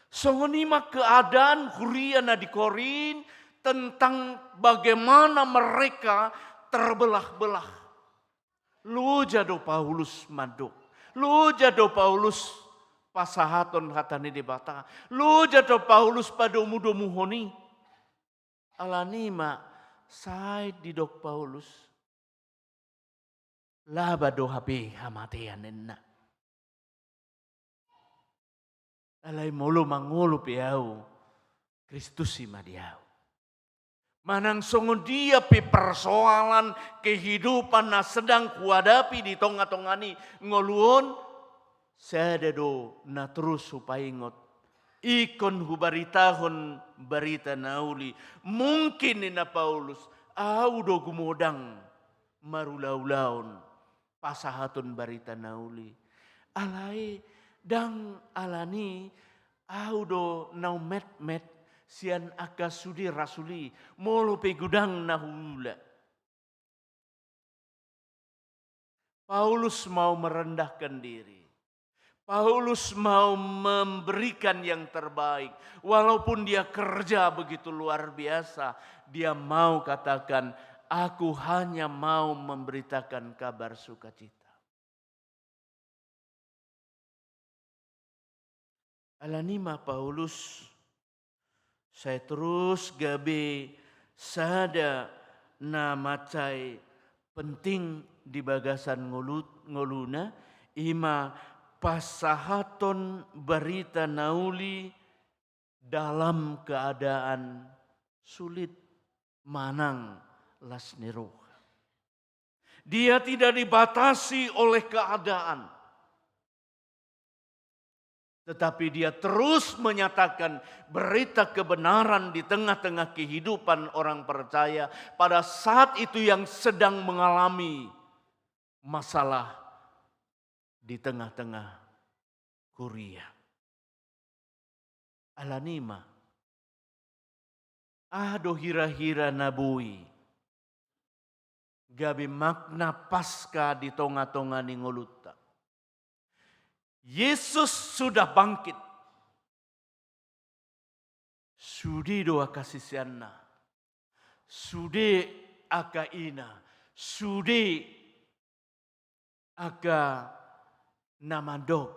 Songon i ma keadaan huria na di Korint tentang bagaimana mereka terbelah-belah. Loja do Paulus mandok. Loja do Paulus pasahathon hata ni Debata. Loja do Paulus padomu-domuhon i. Alani i ma sai didok Paulus, laba do hape hamatean ninna. Alai molo mangolu pe ahu, Kristus i ma di ahu. Manang songon dia pe persoalan kehidupan na sedang huhadapi di tonga-tonga ni ngolu on, sada do na torus hupaingot. Ingkon hubaritahon barita na uli. Mungkin ninna Paulus, ahu do gumodang marulaulaon pasahaton barita na uli. Alai ndang alani ahu do na metmet sian angka sude rasul i, molo pe godang na huula. Paulus mau merendahkan diri. Paulus mau memberikan yang terbaik. Walaupun dia kerja begitu luar biasa, dia mau katakan, "Aku hanya mau memberitakan kabar sukacita." Alani i ma Paulus sai torus gabe sada na mansai penting di bagasan ngolu-, ngoluna, i ma pasahathon barita na uli dalam keadaan sulit manang las ni roha. Dia tidak dibatasi oleh keadaan. Tetapi dia terus menyatakan berita kebenaran di tengah-tengah kehidupan orang percaya pada saat itu yang sedang mengalami masalah di tengah-tengah huria. Alani i ma, aha do hira-hira na boi gabe makna Paskah di tonga-tonga ni ngolunta? Yesus sudah bangkit. Sude do angka siseanna, sude angka ina, sude angka na mandok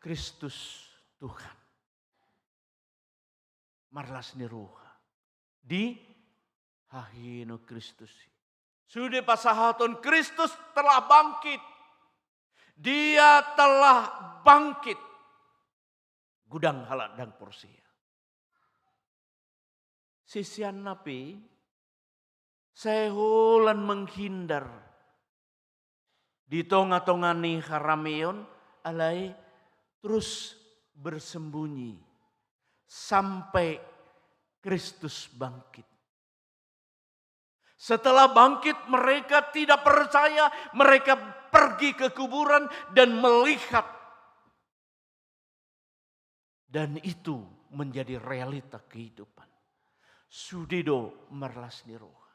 Kristus Tuhan. Marlas ni roha di hahihinon Kristus i. Sude pasahaton Kristus telah bangkit. Dia telah bangkit. Godang halak ndang porsea. Siseanna pe sai holan menghindar di tonga-tonga ni harameon, alai terus bersembunyi sampai Kristus bangkit. Setelah bangkit, mereka tidak percaya, mereka pergi ke kuburan dan melihat. Dan itu menjadi realita kehidupan. Sude do marlas ni roha.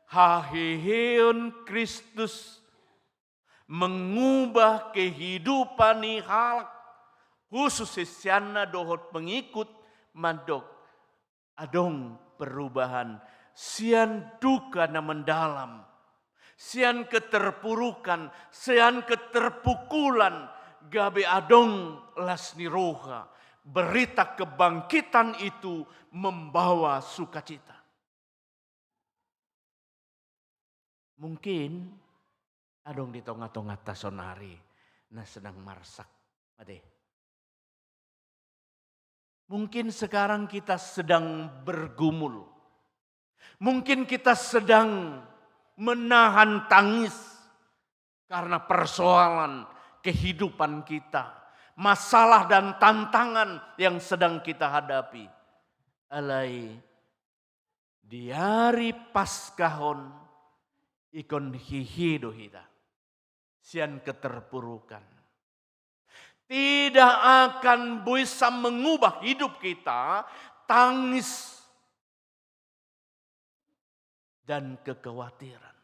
Haheheon Kristus mengubah kehidupan ni halak, khusus siseanna dohot pengikut, mandok adong perubahan, sian duka na mendalam, sian keterpurukan, sian keterpukulan, gabe adong las ni roha. Berita kebangkitan itu membawa sukacita. Mungkin adong di tonga-tonganta sonari na sedang marsak. Mate. Mungkin sekarang kita sedang bergumul. Mungkin kita sedang menahan tangis karena persoalan kehidupan kita, masalah dan tantangan yang sedang kita hadapi. Alai di ari Paskah on ingkon hehe do hita sian keterpurukan. Tidak akan bisa mengubah hidup kita tangis dan kekhawatiran.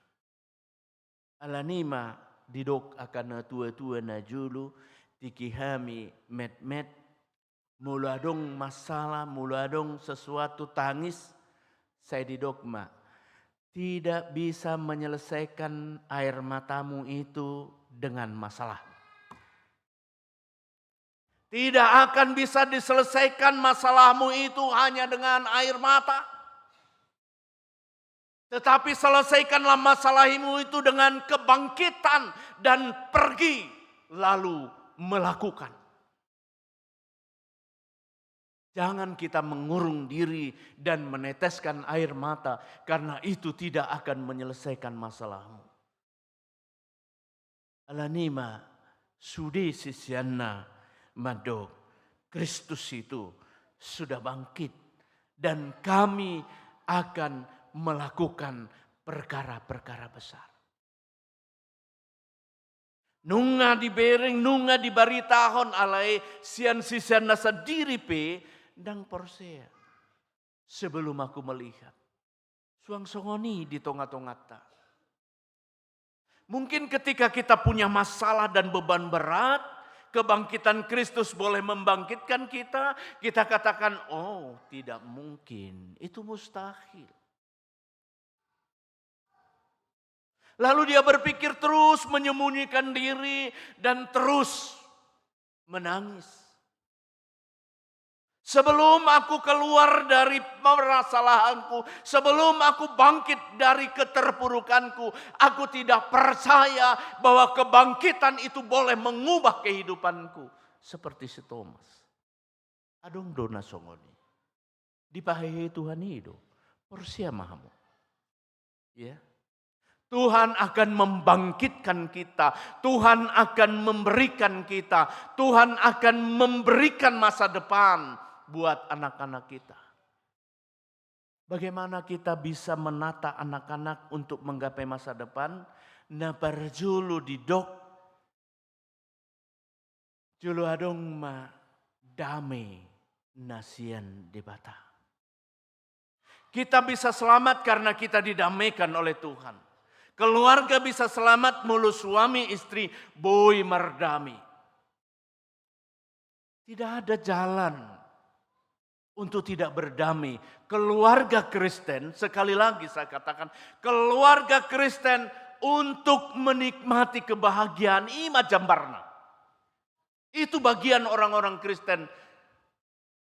Alani i ma didok angka natua-tua na jolo, tingki hami metmet, molo adong masalah, molo adong sesuatu tangis, sai didok ma, tidak bisa menyelesaikan air matamu itu dengan masalah. Tidak akan bisa diselesaikan masalahmu itu hanya dengan air mata. Tetapi selesaikanlah masalahmu itu dengan kebangkitan dan pergi lalu melakukan. Jangan kita mengurung diri dan meneteskan air mata, karena itu tidak akan menyelesaikan masalahmu. Alani i ma sude siseanna mandok, Kristus itu sudah bangkit dan kami akan melakukan perkara-perkara besar. Nunga dibereng, nunga dibaritahon, alai sian siseanna sandiri pe ndang porsea. Sebelum aku melihat. Suang songon i di tonga-tonganta. Mungkin ketika kita punya masalah dan beban berat, kebangkitan Kristus boleh membangkitkan kita, kita katakan, "Oh, tidak mungkin, itu mustahil." Lalu dia berpikir terus menyembunyikan diri dan terus menangis. Sebelum aku keluar dari permasalahanku, sebelum aku bangkit dari keterpurukanku, aku tidak percaya bahwa kebangkitan itu boleh mengubah kehidupanku. Seperti si Thomas. Adong do na songon i. Dipahehe Tuhan i do. Porsea ma hamu. Ya. Tuhan akan membangkitkan kita. Tuhan akan memberikan kita. Tuhan akan memberikan masa depan buat anak-anak kita. Bagaimana kita bisa menata anak-anak untuk menggapai masa depan? Na parjolo didok, jolo adong ma dame na sian Debata. Kita bisa selamat karena kita didamaikan oleh Tuhan. Keluarga bisa selamat molo suami istri boi mardame. Tidak ada jalan untuk tidak berdamai. Keluarga Kristen, sekali lagi saya katakan, keluarga Kristen untuk menikmati kebahagiaan, i ma jambarna. Itu bagian orang-orang Kristen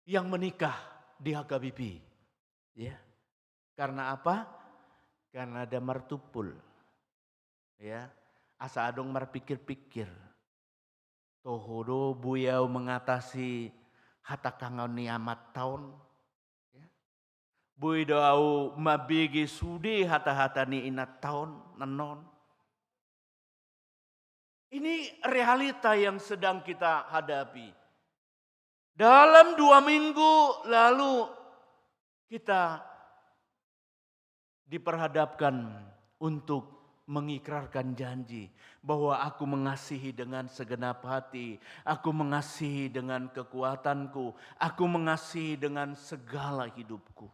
yang menikah di H K B P. Ya. Karena apa? Karena ada martumpul. Ya. Asa adong marpikir-pikir. Toho do boi au mengatasi hatangkangon ni amanta on. Ya. Boi do au mambege sude hata-hata ni inanta on, annon. Ini realita yang sedang kita hadapi. Dalam dua minggu lalu kita diperhadapkan untuk mengikrarkan janji bahwa aku mengasihi dengan segenap hati, aku mengasihi dengan kekuatanku, aku mengasihi dengan segala hidupku.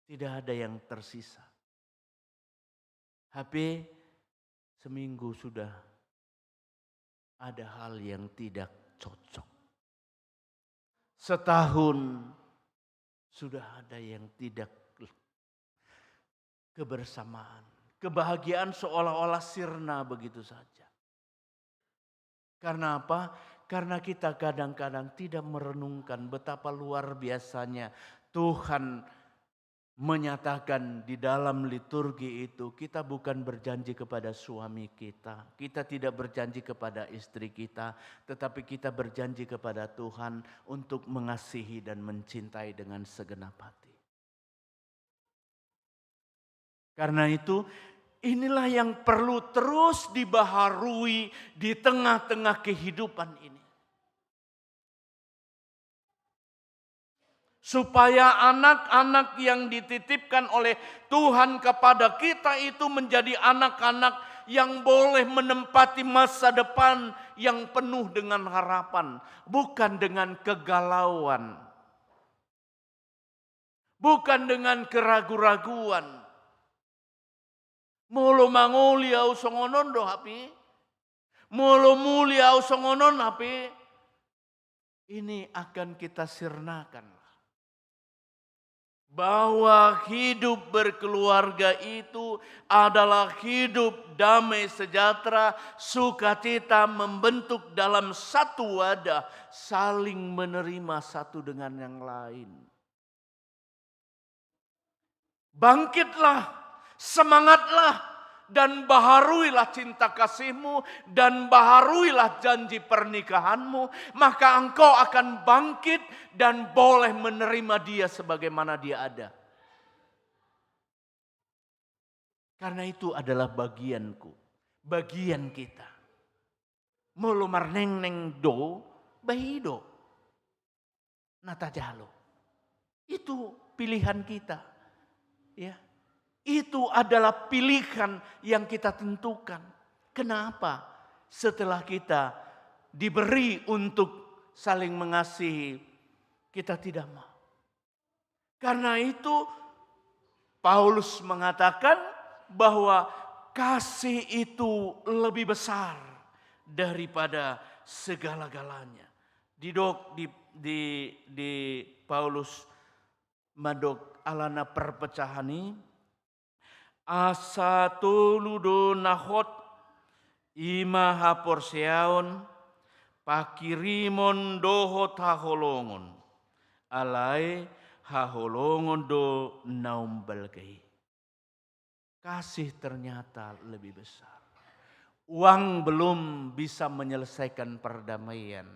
Tidak ada yang tersisa. Hape seminggu sudah ada hal yang tidak cocok. Setahun sudah ada yang tidak, kebersamaan, kebahagiaan seolah-olah sirna begitu saja. Karena apa? Karena kita kadang-kadang tidak merenungkan betapa luar biasanya Tuhan menyatakan di dalam liturgi itu, kita bukan berjanji kepada suami kita, kita tidak berjanji kepada istri kita, tetapi kita berjanji kepada Tuhan untuk mengasihi dan mencintai dengan segenap hati. Karena itu, inilah yang perlu terus dibaharui di tengah-tengah kehidupan ini. Supaya anak-anak yang dititipkan oleh Tuhan kepada kita itu menjadi anak-anak yang boleh menempati masa depan yang penuh dengan harapan, bukan dengan kegalauan, bukan dengan keragu-raguan. Molo mangoli au songon on do hape, molo muli au songon on hape, ini akan kita sirnakan. Bahwa hidup berkeluarga itu adalah hidup damai sejahtera, sukacita, membentuk dalam satu wadah, saling menerima satu dengan yang lain. Bangkitlah, semangatlah, dan baharuilah cinta kasihmu, dan baharuilah janji pernikahanmu, maka engkau akan bangkit dan boleh menerima dia sebagaimana dia ada. Karena itu adalah bagianku, bagian kita. Molo marnengneng do, bahi do na tajalo. Itu pilihan kita. Ya. Itu adalah pilihan yang kita tentukan. Kenapa? Setelah kita diberi untuk saling mengasihi, kita tidak mau. Karena itu, Paulus mengatakan bahwa kasih itu lebih besar daripada segala-galanya. Didok di, di, di Paulus mandok alana perpecahan i, asa tolu do na hot, i ma haporseaon, pangkirimon dohot haholongon. Alai haholongon do na umbalga i. Kasih ternyata lebih besar. Uang belum bisa menyelesaikan perdamaian,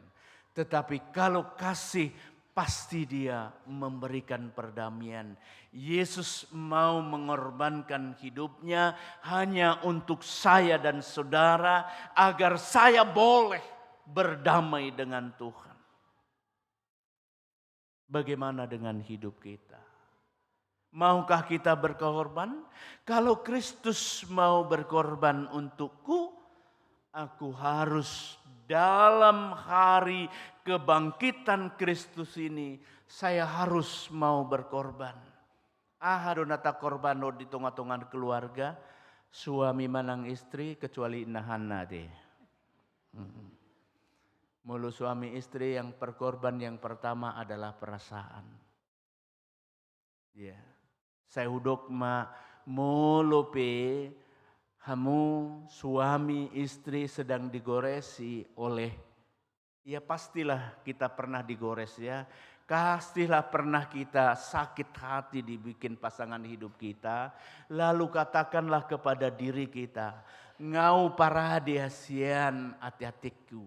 tetapi kalau kasih, pasti dia memberikan perdamaian. Yesus mau mengorbankan hidupnya hanya untuk saya dan saudara, agar saya boleh berdamai dengan Tuhan. Bagaimana dengan hidup kita? Maukah kita berkorban? Kalau Kristus mau berkorban untukku, aku harus dalam hari kebangkitan Kristus ini, saya harus mau berkorban. Aha do na takorbanhon di tonga-tonga keluarga? Suami manang istri, kecuali inahana deh. Mm-mm. Molo suami istri, yang berkorban yang pertama adalah perasaan. Ya. Sai hudok ma, molo pe hamu suami istri sedang digoresi oleh, ya, pastilah kita pernah digores, ya. Pastilah pernah kita sakit hati dibikin pasangan hidup kita. Lalu katakanlah kepada diri kita, nga huparade sian ateatengku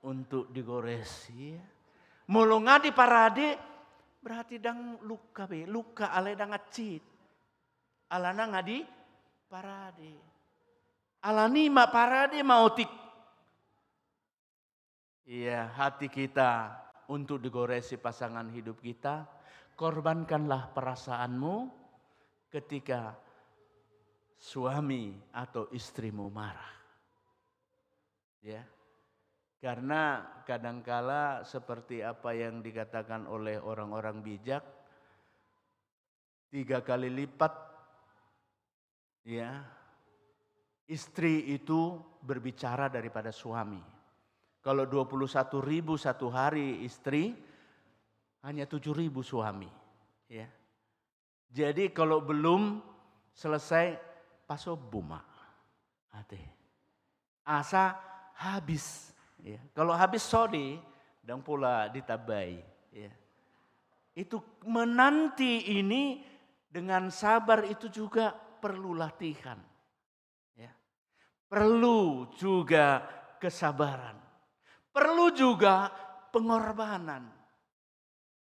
untuk digores, ya. Molo nga diparade, berarti ndang luka be, luka alai ndang hansit. Alana nga diparade. Alani ma parade ma otik. Iya, hati kita untuk digoresi pasangan hidup kita. Korbankanlah perasaanmu ketika suami atau istrimu marah. Ya. Karena kadangkala seperti apa yang dikatakan oleh orang-orang bijak, tiga kali lipat, ya, istri itu berbicara daripada suami. Kalau dua puluh satu ribu satu hari istri, hanya tujuh ribu suami. Ya. Jadi kalau belum selesai, pasombu ma. Ate. Asa habis. Ya. Kalau habis sodi, dang pola ditambai. Ya. Itu menanti ini dengan sabar itu juga perlu latihan. Ya. Perlu juga kesabaran. Perlu juga pengorbanan.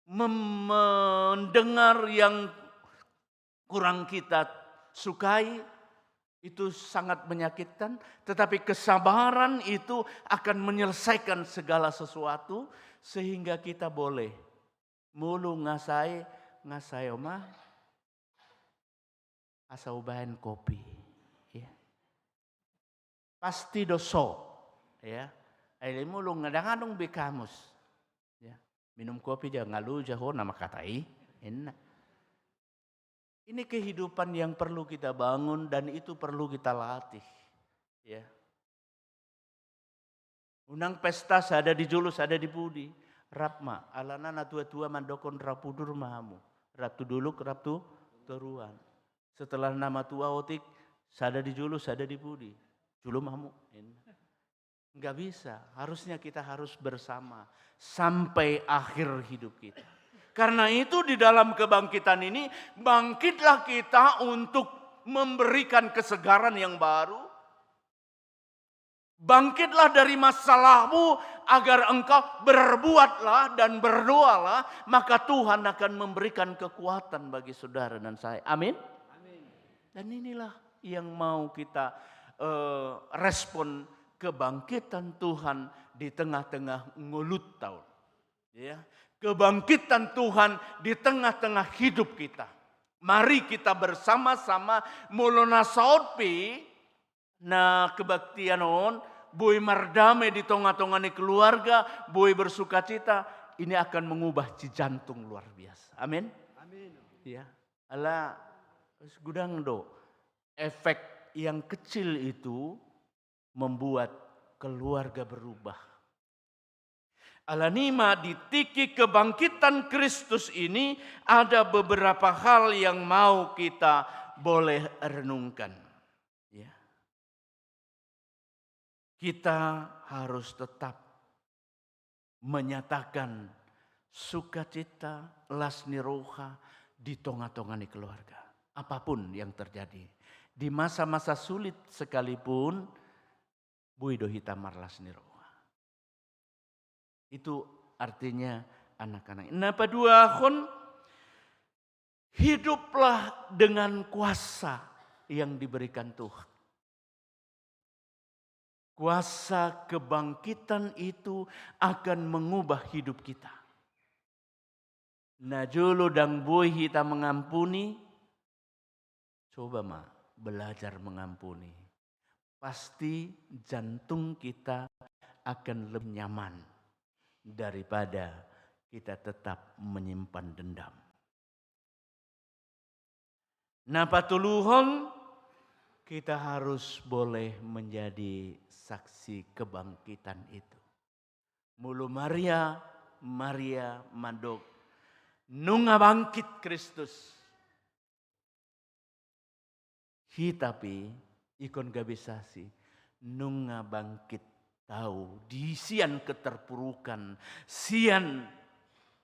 Mem-, mendengar yang kurang kita sukai, itu sangat menyakitkan, tetapi kesabaran itu akan menyelesaikan segala sesuatu, sehingga kita boleh mulung, nga sae, nga sae oma, asa hubaen kopi. Ya. Pasti do so. Ya. Ai mulung, nga dang adong be kamus. Ya. Minum kopi ja, nga luja ho nama kata i. Enak. Ini kehidupan yang perlu kita bangun dan itu perlu kita latih. Ya. Unang pesta sada di jolo sada di pudi. Rap ma, alana na tua-tua mandokon rap udur ma hamu. Rap tu dolok, rap tu toruan. Setelah na matua otik, sada di jolo sada di pudi. Jolo ma hamu. Nggak bisa. Harusnya kita harus bersama sampai akhir hidup kita. Karena itu di dalam kebangkitan ini, bangkitlah kita untuk memberikan kesegaran yang baru. Bangkitlah dari masalahmu agar engkau berbuatlah dan berdoalah, maka Tuhan akan memberikan kekuatan bagi saudara dan saya. Amin. Amin. Dan inilah yang mau kita, eh, respon kebangkitan Tuhan di tengah-tengah ngolunta on. Ya, kebangkitan Tuhan di tengah-tengah hidup kita. Mari kita bersama-sama, molo na saut pe na kebaktian on, boi mardame di tonga-tonga ni keluarga, boi bersukacita, ini akan mengubah cijantung luar biasa. Amin. Amin. Ya. Ala, godang do efek yang kecil itu membuat keluarga berubah. Alani i ma, di tingki kebangkitan Kristus ini ada beberapa hal yang mau kita boleh renungkan. Ya. Kita harus tetap menyatakan sukacita, las ni roha di tonga-tonga ni keluarga. Apapun yang terjadi, di masa-masa sulit sekalipun, boi do hita marlas ni roha. Itu artinya anak-anak. Na paduahon, hiduplah dengan kuasa yang diberikan Tuhan. Kuasa kebangkitan itu akan mengubah hidup kita. Na jolo dang boi hita mengampuni, coba ma belajar mengampuni. Pasti jantung kita akan lebih nyaman daripada kita tetap menyimpan dendam. Na patoluhon, kita harus boleh menjadi saksi kebangkitan itu. Molo Maria, Maria mandok, nunga bangkit Kristus. Hita pe ingkon gabe saksi, nunga bangkit au di sian keterpurukan, sian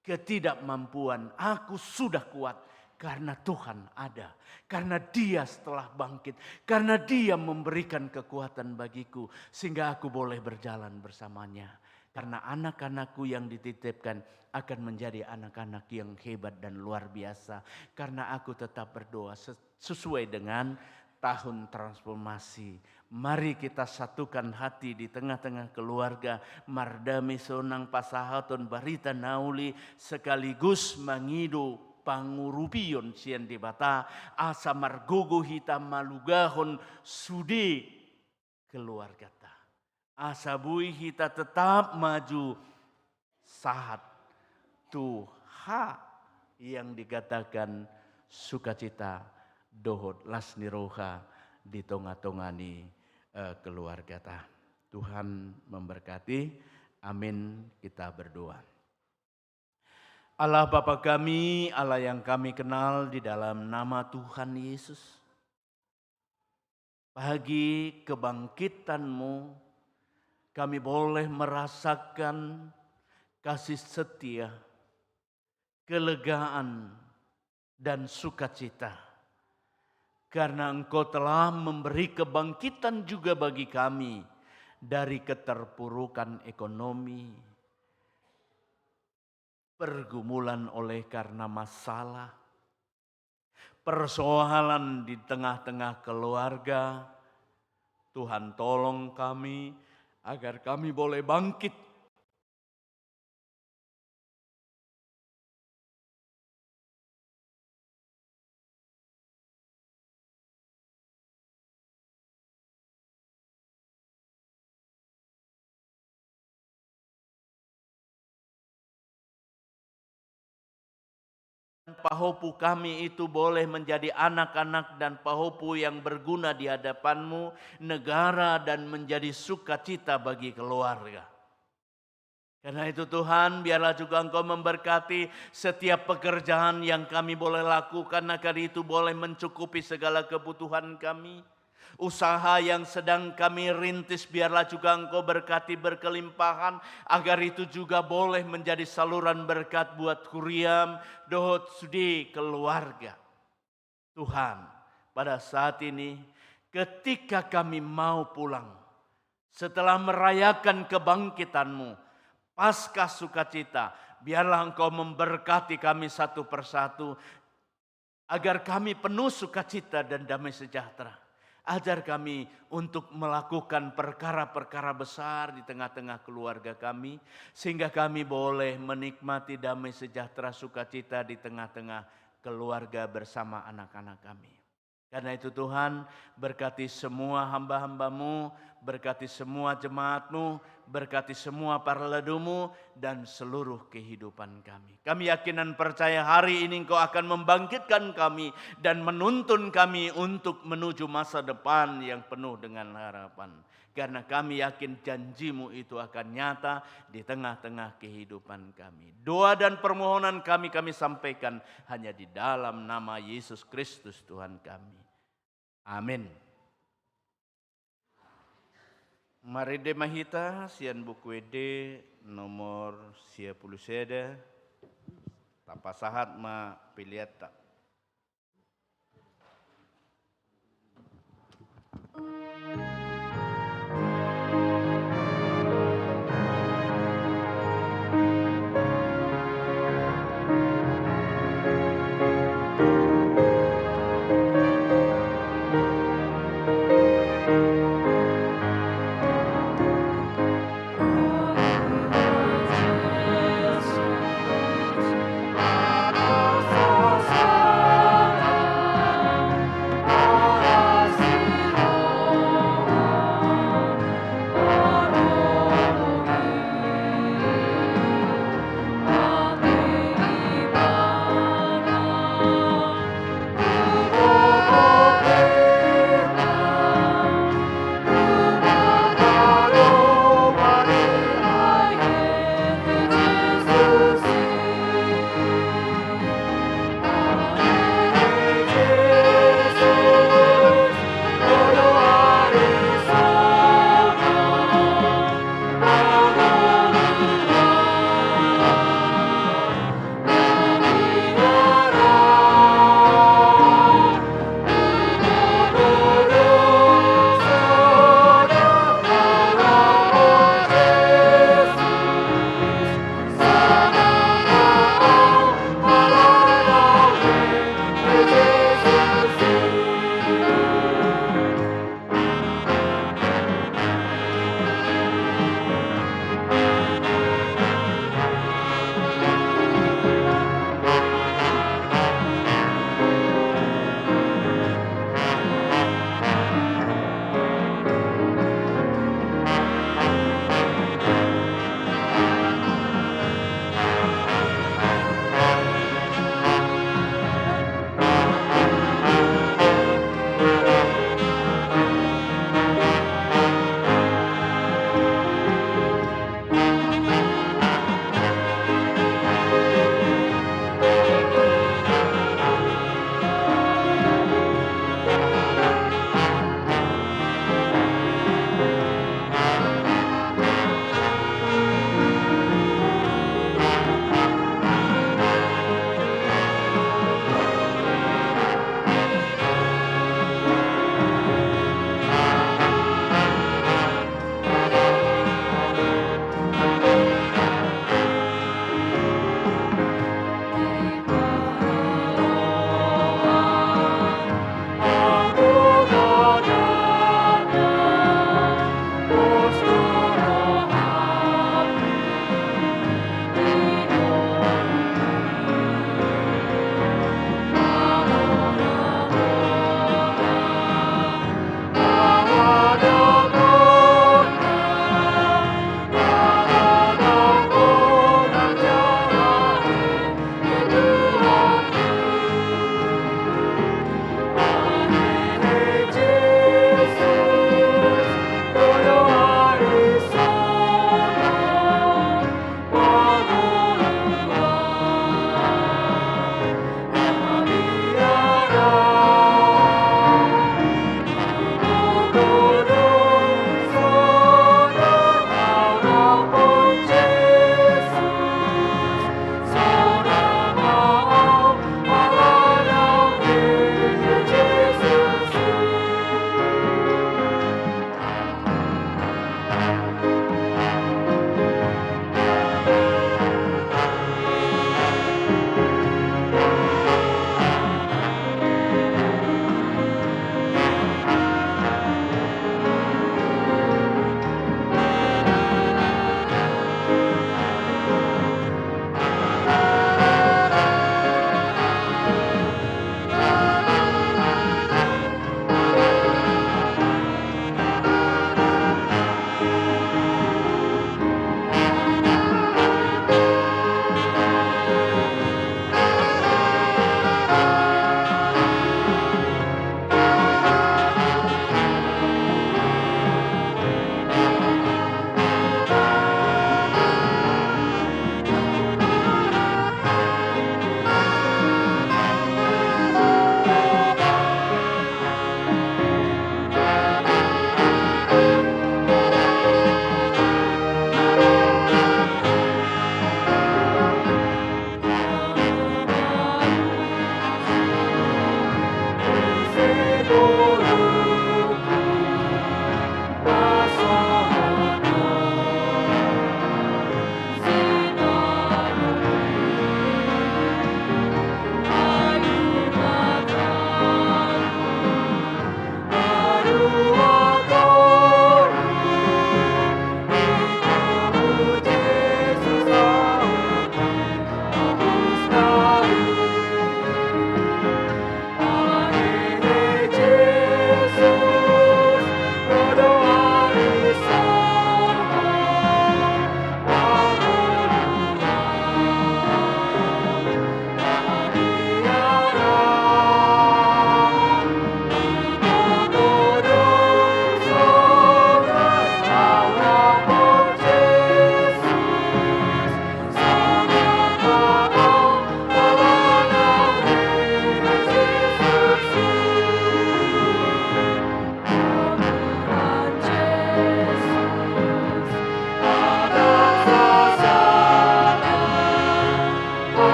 ketidakmampuan. Aku sudah kuat karena Tuhan ada, karena Dia telah bangkit, karena Dia memberikan kekuatan bagiku, sehingga aku boleh berjalan bersamanya. Karena anak-anakku yang dititipkan akan menjadi anak-anak yang hebat dan luar biasa. Karena aku tetap berdoa se-, sesuai dengan tahun transformasi. Mari kita satukan hati di tengah-tengah keluarga, mardame sonang pasahaton barita na uli sekaligus mangido pangurupion sian Debata, asa margogo hita malugahon sude keluargata. Asa boi hita tetap maju sahat tu hal yang dikatakan sukacita dohot las ni roha di tonga-tonga ni, eh, keluargata. Tuhan memberkati. Amin. Kita berdoa. Allah Bapa kami, Allah yang kami kenal di dalam nama Tuhan Yesus. Bagi kebangkitan-Mu, kami boleh merasakan kasih setia, kelegaan, dan sukacita. Karena Engkau telah memberi kebangkitan juga bagi kami dari keterpurukan ekonomi, pergumulan oleh karena masalah, persoalan di tengah-tengah keluarga. Tuhan, tolong kami agar kami boleh bangkit. Pahopu kami itu boleh menjadi anak-anak dan pahopu yang berguna di hadapan-Mu, negara, dan menjadi sukacita bagi keluarga. Karena itu Tuhan, biarlah juga Engkau memberkati setiap pekerjaan yang kami boleh lakukan, agar itu boleh mencukupi segala kebutuhan kami. Usaha yang sedang kami rintis, biarlah juga Engkau berkati berkelimpahan, agar itu juga boleh menjadi saluran berkat buat Kuriam dohot sude keluarga. Tuhan, pada saat ini, ketika kami mau pulang, setelah merayakan kebangkitan-Mu, Paskah sukacita, biarlah Engkau memberkati kami satu persatu, agar kami penuh sukacita dan damai sejahtera. Ajar kami untuk melakukan perkara-perkara besar di tengah-tengah keluarga kami, sehingga kami boleh menikmati damai sejahtera sukacita di tengah-tengah keluarga bersama anak-anak kami. Karena itu Tuhan, berkati semua hamba-hamba-Mu, berkati semua jemaat-Mu, berkati semua parlado-Mu, dan seluruh kehidupan kami. Kami yakin dan percaya hari ini Engkau akan membangkitkan kami dan menuntun kami untuk menuju masa depan yang penuh dengan harapan. Karena kami yakin janji-Mu itu akan nyata di tengah-tengah kehidupan kami. Doa dan permohonan kami, kami sampaikan hanya di dalam nama Yesus Kristus Tuhan kami. Amin. Marende ma hita sian Buku Ende nomor sia pulu sada, tapasahat ma peleanta.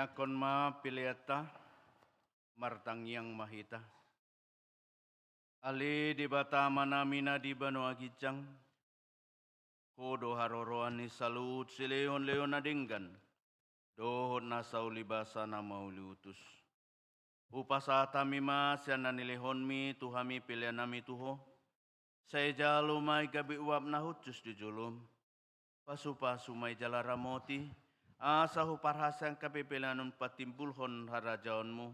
Angkon ma peleanta, martangiang ma hita. Ale Debata Amanami na di banua ginjang, Ho do haroroan ni saluhut silehonlehon na denggan dohot na saulibasa na mauliutus. Hupasahat hami ma sian na nilehonmi tu hami peleannami tu Ho. Sai jalo ma i gabe uap na hushus di jolom. Pasupasu ma i jala ramoti, asa huparhaseang hape pelean on patimbulhon harajaonmu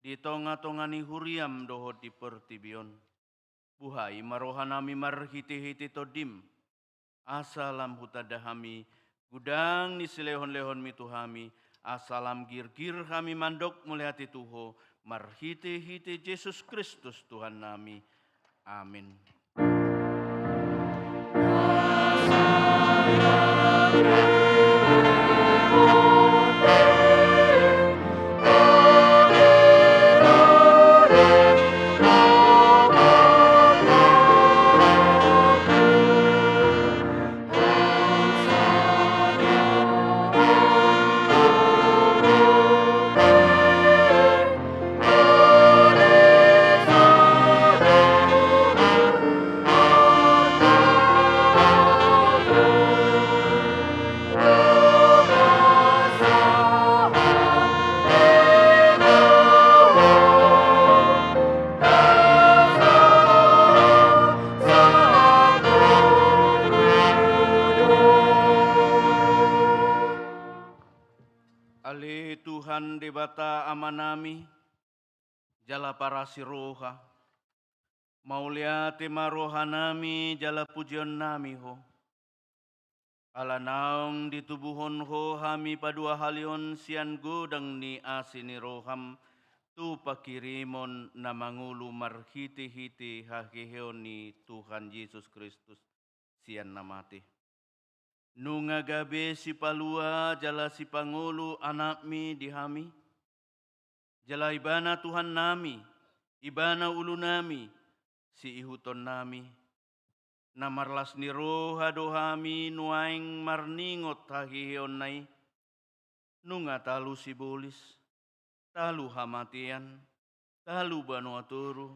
di tongatonga ni huriam dohot di portibi on. Buhai ma rohanami marhitehite Tondim, asa lam hutanda hami godang ni silehonlehonmi tu hami, asa lam girgir hami mandok mauliate tu Ho, marhitehite Jesus Kristus Tuhannami. Amin. Ale Tuhan Debata Amanami, jala parasi roha, mauliate ma rohanami jala pujionnami Ho. Ala naung ditubuhon Ho hami paduahalihon sian godang ni asi ni roham, tu panghirimon na mangolu marhitehite haheheon ni Tuhan Jesus Kristus sian na mate. Nunga gabe sipalua jala sipangolu Anakmi di hami, jala Ibana Tuhannami, Ibana ulunami, siihutonnami. Na marlas ni roha do hami nuaeng marningot haheheonna i. Nunga talu sibolis, talu hamatean, talu banua toru,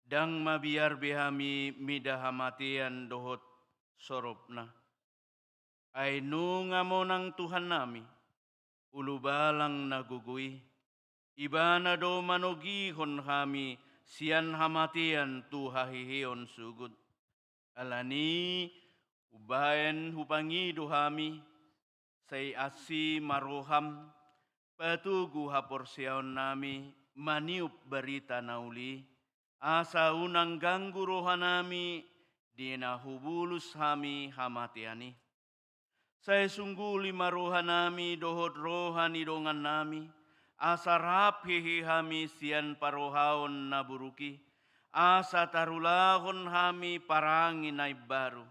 ndang mabiar be hami mida hamatean dohot soropna. Ai nunga monang Tuhannami, ulubalang na gogo i, Ibana do manogihon hami sian hamatean tu haheheon sogot. Alani i umbahen hupangido hami, sai asi ma roham, patogu haporseaonnami maniop barita na uli i, asa unang ganggu rohanami di na hubulus hami hamatean i. Sai sungguli ma rohanami dohot roha ni dongannami, asa rap hehe hami sian parrohaon na buruk i, asa tarulahon hami parange na imbaru.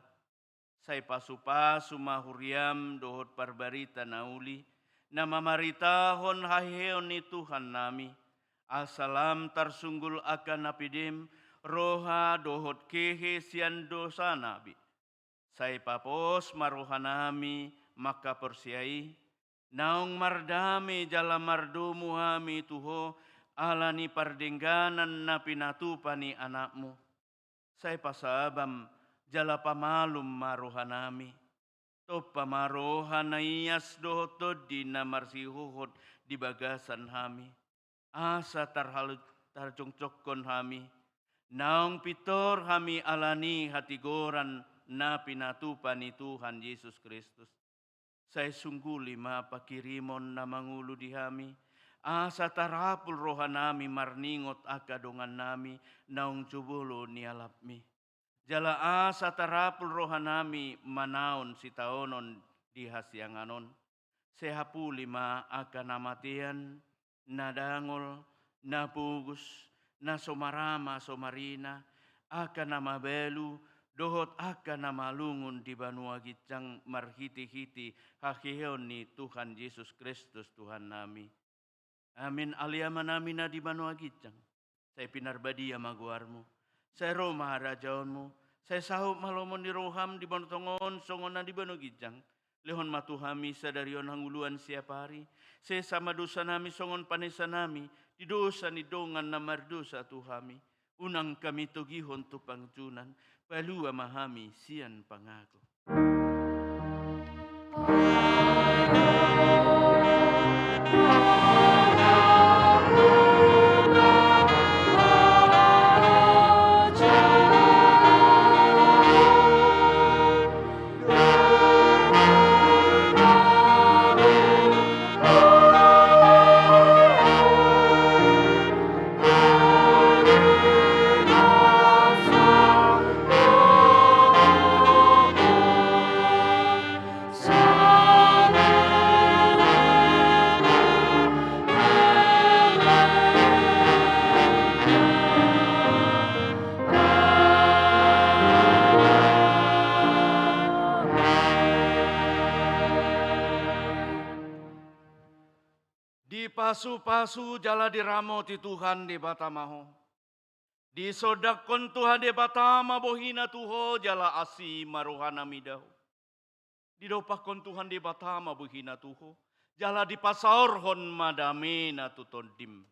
Sai pasupasu ma huriam dohot parbarita na uli, na mamaritahon haheheon ni Tuhannami, asa lam tarsunggul angka na pedem, roha dohot hehe sian dosanami. Sai papos ma rohanami mangkaporseai, naung mardame jala mardomu hami tu Ho, ala ni pardengganan na pinatupa ni Anakmu. Sai pasabam jala pamalum ma rohanami. Tompa ma roha na ias dohot tondi na marsihohot di bagasan hami. Asa tarhalu-, tarjongjonghon hami. Naung pintor hami ala ni hatigoran na pinatupa ni Tuhan Jesus Kristus. Sai sungguli ma panghirimon na mangolu di hami, asa tarapul rohanami marningot angka dongannami naung jumolo nialapmi. Jala asa tarapul rohanami manaon sitaonon di hasiangan on. Sai hapuli ma angka na matean, na dangol, na pogos, na so marama so marina, angka na mabalu, dohot angka na malungun di banua ginjang marhitehite haheheon ni Tuhan Jesus Kristus Tuhannami. Amin. Ale Amanami na di banua ginjang, sai pinarbadia ma goarmu, sai ro ma harajaonmu, sai saut ma lomo ni roham di banua tonga on songon na di banua ginjang. Lehon ma tu hami sadari on hangoluan siapari, sesa ma dosanami songon panesanami di dosa ni dongan na mardosa tu hami. Unang hami togihon tu pangunjunan, palua ma hami sian pangago. Dipasupasu jala diramoti Tuhan Debata ma ho. Disondangkon Tuhan Debata ma bohina tu ho jala asi ma rohana mida ho. Didompakkon Tuhan Debata ma bohina tu ho, jala dipasaorhon ma damena tu tondim.